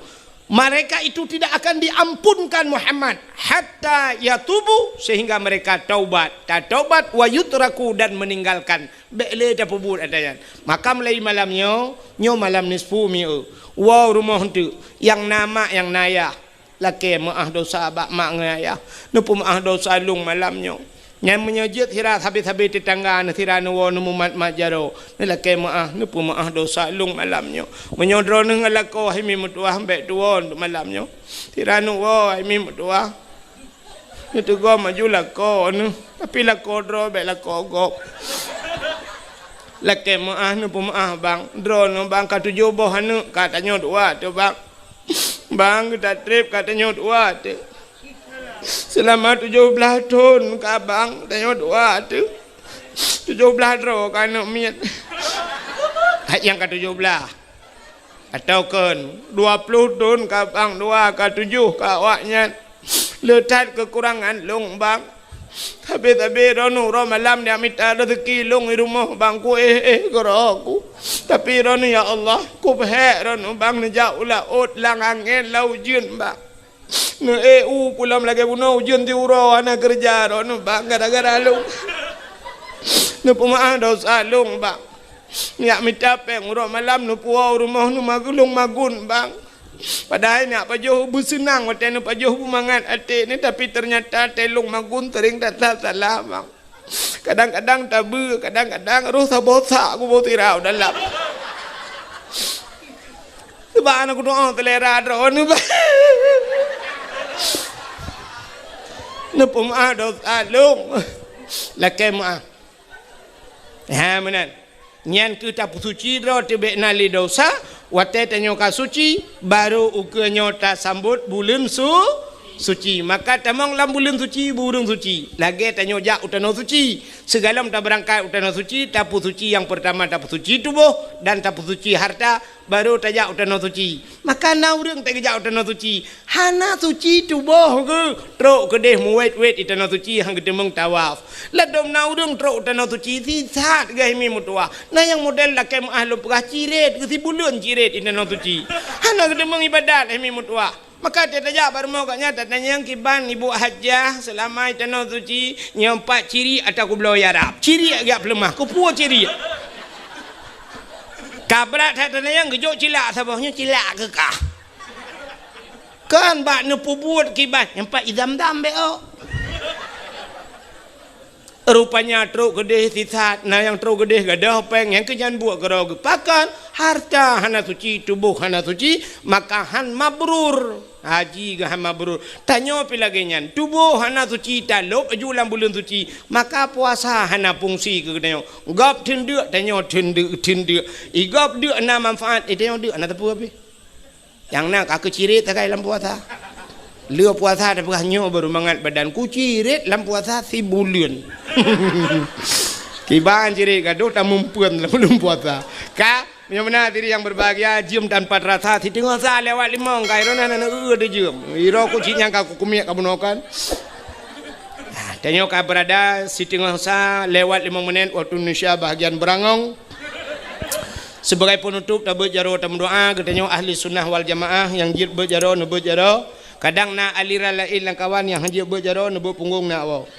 Mereka itu tidak akan diampunkan Muhammad hatta yatubu, sehingga mereka taubat, tataubat, wa yutraku, dan meninggalkan. Bék lé tapeubuet ata nyan. Maka mulai malam nyoe, nyoe malam nisfu mi'u. Woe rumoh eunteuk, nyang na mak, nyang na yah. Lakée meuáh dosa bak mak ngon ayah. Neupeumeuáh dosa lôn malam nyoe. Nyan meunyoe jeuet sira sabe-sabe teutangga, neusira neuwoe neumumat-mat jaroe, neulakée meuáh, neupeumeuáh dosa lôn malam nyoe. Meunyoe droeneuh ngon lakoe hai mi meutuwah, bék tuwoe malam nyoe. Sira neuwoe hai mi meutuwah, neuteugom aju lakoe neuh, tapi lakoe droe bék lakoe gob. Lakée meuáh, neupeumeuáh bang. Droeneuh bang ka tujoh boh aneuëk, ka tanyoe dua teuh bang. Bang, geuta treb ka tanyoe dua teuh. Seulama tujoh blaih thon ka bang tanyoe dua teuh. Tujoh blaih droe ka aneuëk miet. Hai nyang ka tujoh blaih. Atawa kon dua ploh thon ka bang dua, ka tujoh ka awaknyan. Le that keukurangan lôn bang. Sabe-sabe droeneuh uroe malam neujak mita rezeki lôn di rumoh bang, kuéh-éh keudroe ku. Tapi droeneuh ya Allah, kupeuhék droeneuh bang neujak u laôt lam angén lam ujeuen bang. Neuék u pulang lagée bunoe ujeuen siuroe hana keureuja droeneuh bang gara-gara lôn. Neupeumeuáh dosa lôn bang. Neujak mita péng uroe malam neupuwoe u rumoh neumagulong magun bang. Padahai neujak pajoh beuseunang watée neupajoh beumangat até nyoe, tapi teunyata watée lôn magun seuring that salah bang. Kadang-kadang tabeue, kadang-kadang roh saboh sak kuboh sira u dalam. Sabab hana kudoa seulera droeneuh bang. Neupeumeuáh dosa lôn. Lakée meuáh. Ha meunan. Nyan keuh tapeusuci droe teuh bék na lé dosa, watée tanyoe ka suci, barô ukeue nyoe tasambot buleuen su-, suci. Maka tamong lam buleuen suci, bu ureuëng suci. Lagée tanyoe jak u tanoh suci. Sigohlom tabeurangkat u tanoh suci, tapeusuci nyang peurtama tapeusuci tuboh dan tapeusuci harta, barô tajak u tanoh suci. Maka na ureuëng teuk geujak u tanoh suci, hana suci tuboh geuh, trok keudeh meuwét-wét di tanoh suci han geuteumeung tawaf. Ladôm na ureuëng trok u tanoh suci sisat geuh hai mi meutuwah. Na nyang model lakée meuáh lôn peugah ciret, geuh sibuleuen ciret di tanoh suci. Hana geuteumeung iébadat hai mi meutuwah. Maka watée tajak bak rumoh gobnyan tatanyong kiban ibu hajah seulama di tanoh suci, nyoe pat cirik atawa kubloe arab. Cirik geujak peuleumah, keupeue cirik? Ka brat that tatanyong geujok cilak saboh nyoe cilak keu kah. Kan bak neupeubuet kiban nyang pat i Zam-Zam bék ôk. Rupanya trok keudeh sisat, na nyang trok keudeh gadôh péng, nyang keu nyan buet keudroe geuh. Pakon? Harta hana suci, tuboh hana suci, maka han mabrur. Haji geuh han mabrur. Tanyoe pih lagée nyan, tuboh hana suci, talôb aju lam buleuen suci, maka puasa hana fungsi keu geutanyoe. Gob theun deuk, tanyoe theun deuk, theun deuk. I gob deuk na manfaat, i tanyoe deuk hana teupeu pih. Nyang na ka keuciret sagai lam puasa. Le puasa tapeugah nyoe baru mangat badan kuciret lam puasa sibuleuen. Kiban ciret gadôh tamumpeuen lam buleuen puasa. Ka Meunyoe meunan hadirin yang berbahagia, jeuem tanpa terasa, siteungoh sa lewat limong, ka iroh na na eu teuh jeuem. Iroh ku cit nyang ka kukumiek ka bunoe kan. Nah, tanyoe ka berada siteungoh sa lewat limong menit waktu Indonesia bahagian beurangong. Sebagai penutup, tabeuet jaroe tameudoa, geutanyoe ahli sunnah wal jamaah nyang jeuet beuet jaroe, neubeuet jaroe. Kadang na aliran laén lam kawan nyang hanjeuet beuet jaroe, neubeuet punggong na awak.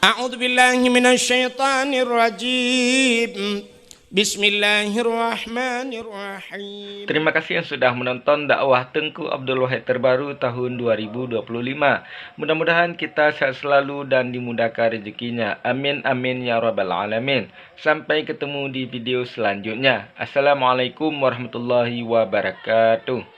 A'udzubillahi minasyaitonirrajim. Bismillahirrahmanirrahim. Terima kasih yang sudah menonton dakwah Teungku Abdul Wahid terbaru tahun dua ribu dua puluh lima. Mudah-mudahan kita sehat selalu dan dimudahkan rezekinya. Amin, amin, ya rabbal alamin. Sampai ketemu di video selanjutnya. Assalamualaikum warahmatullahi wabarakatuh.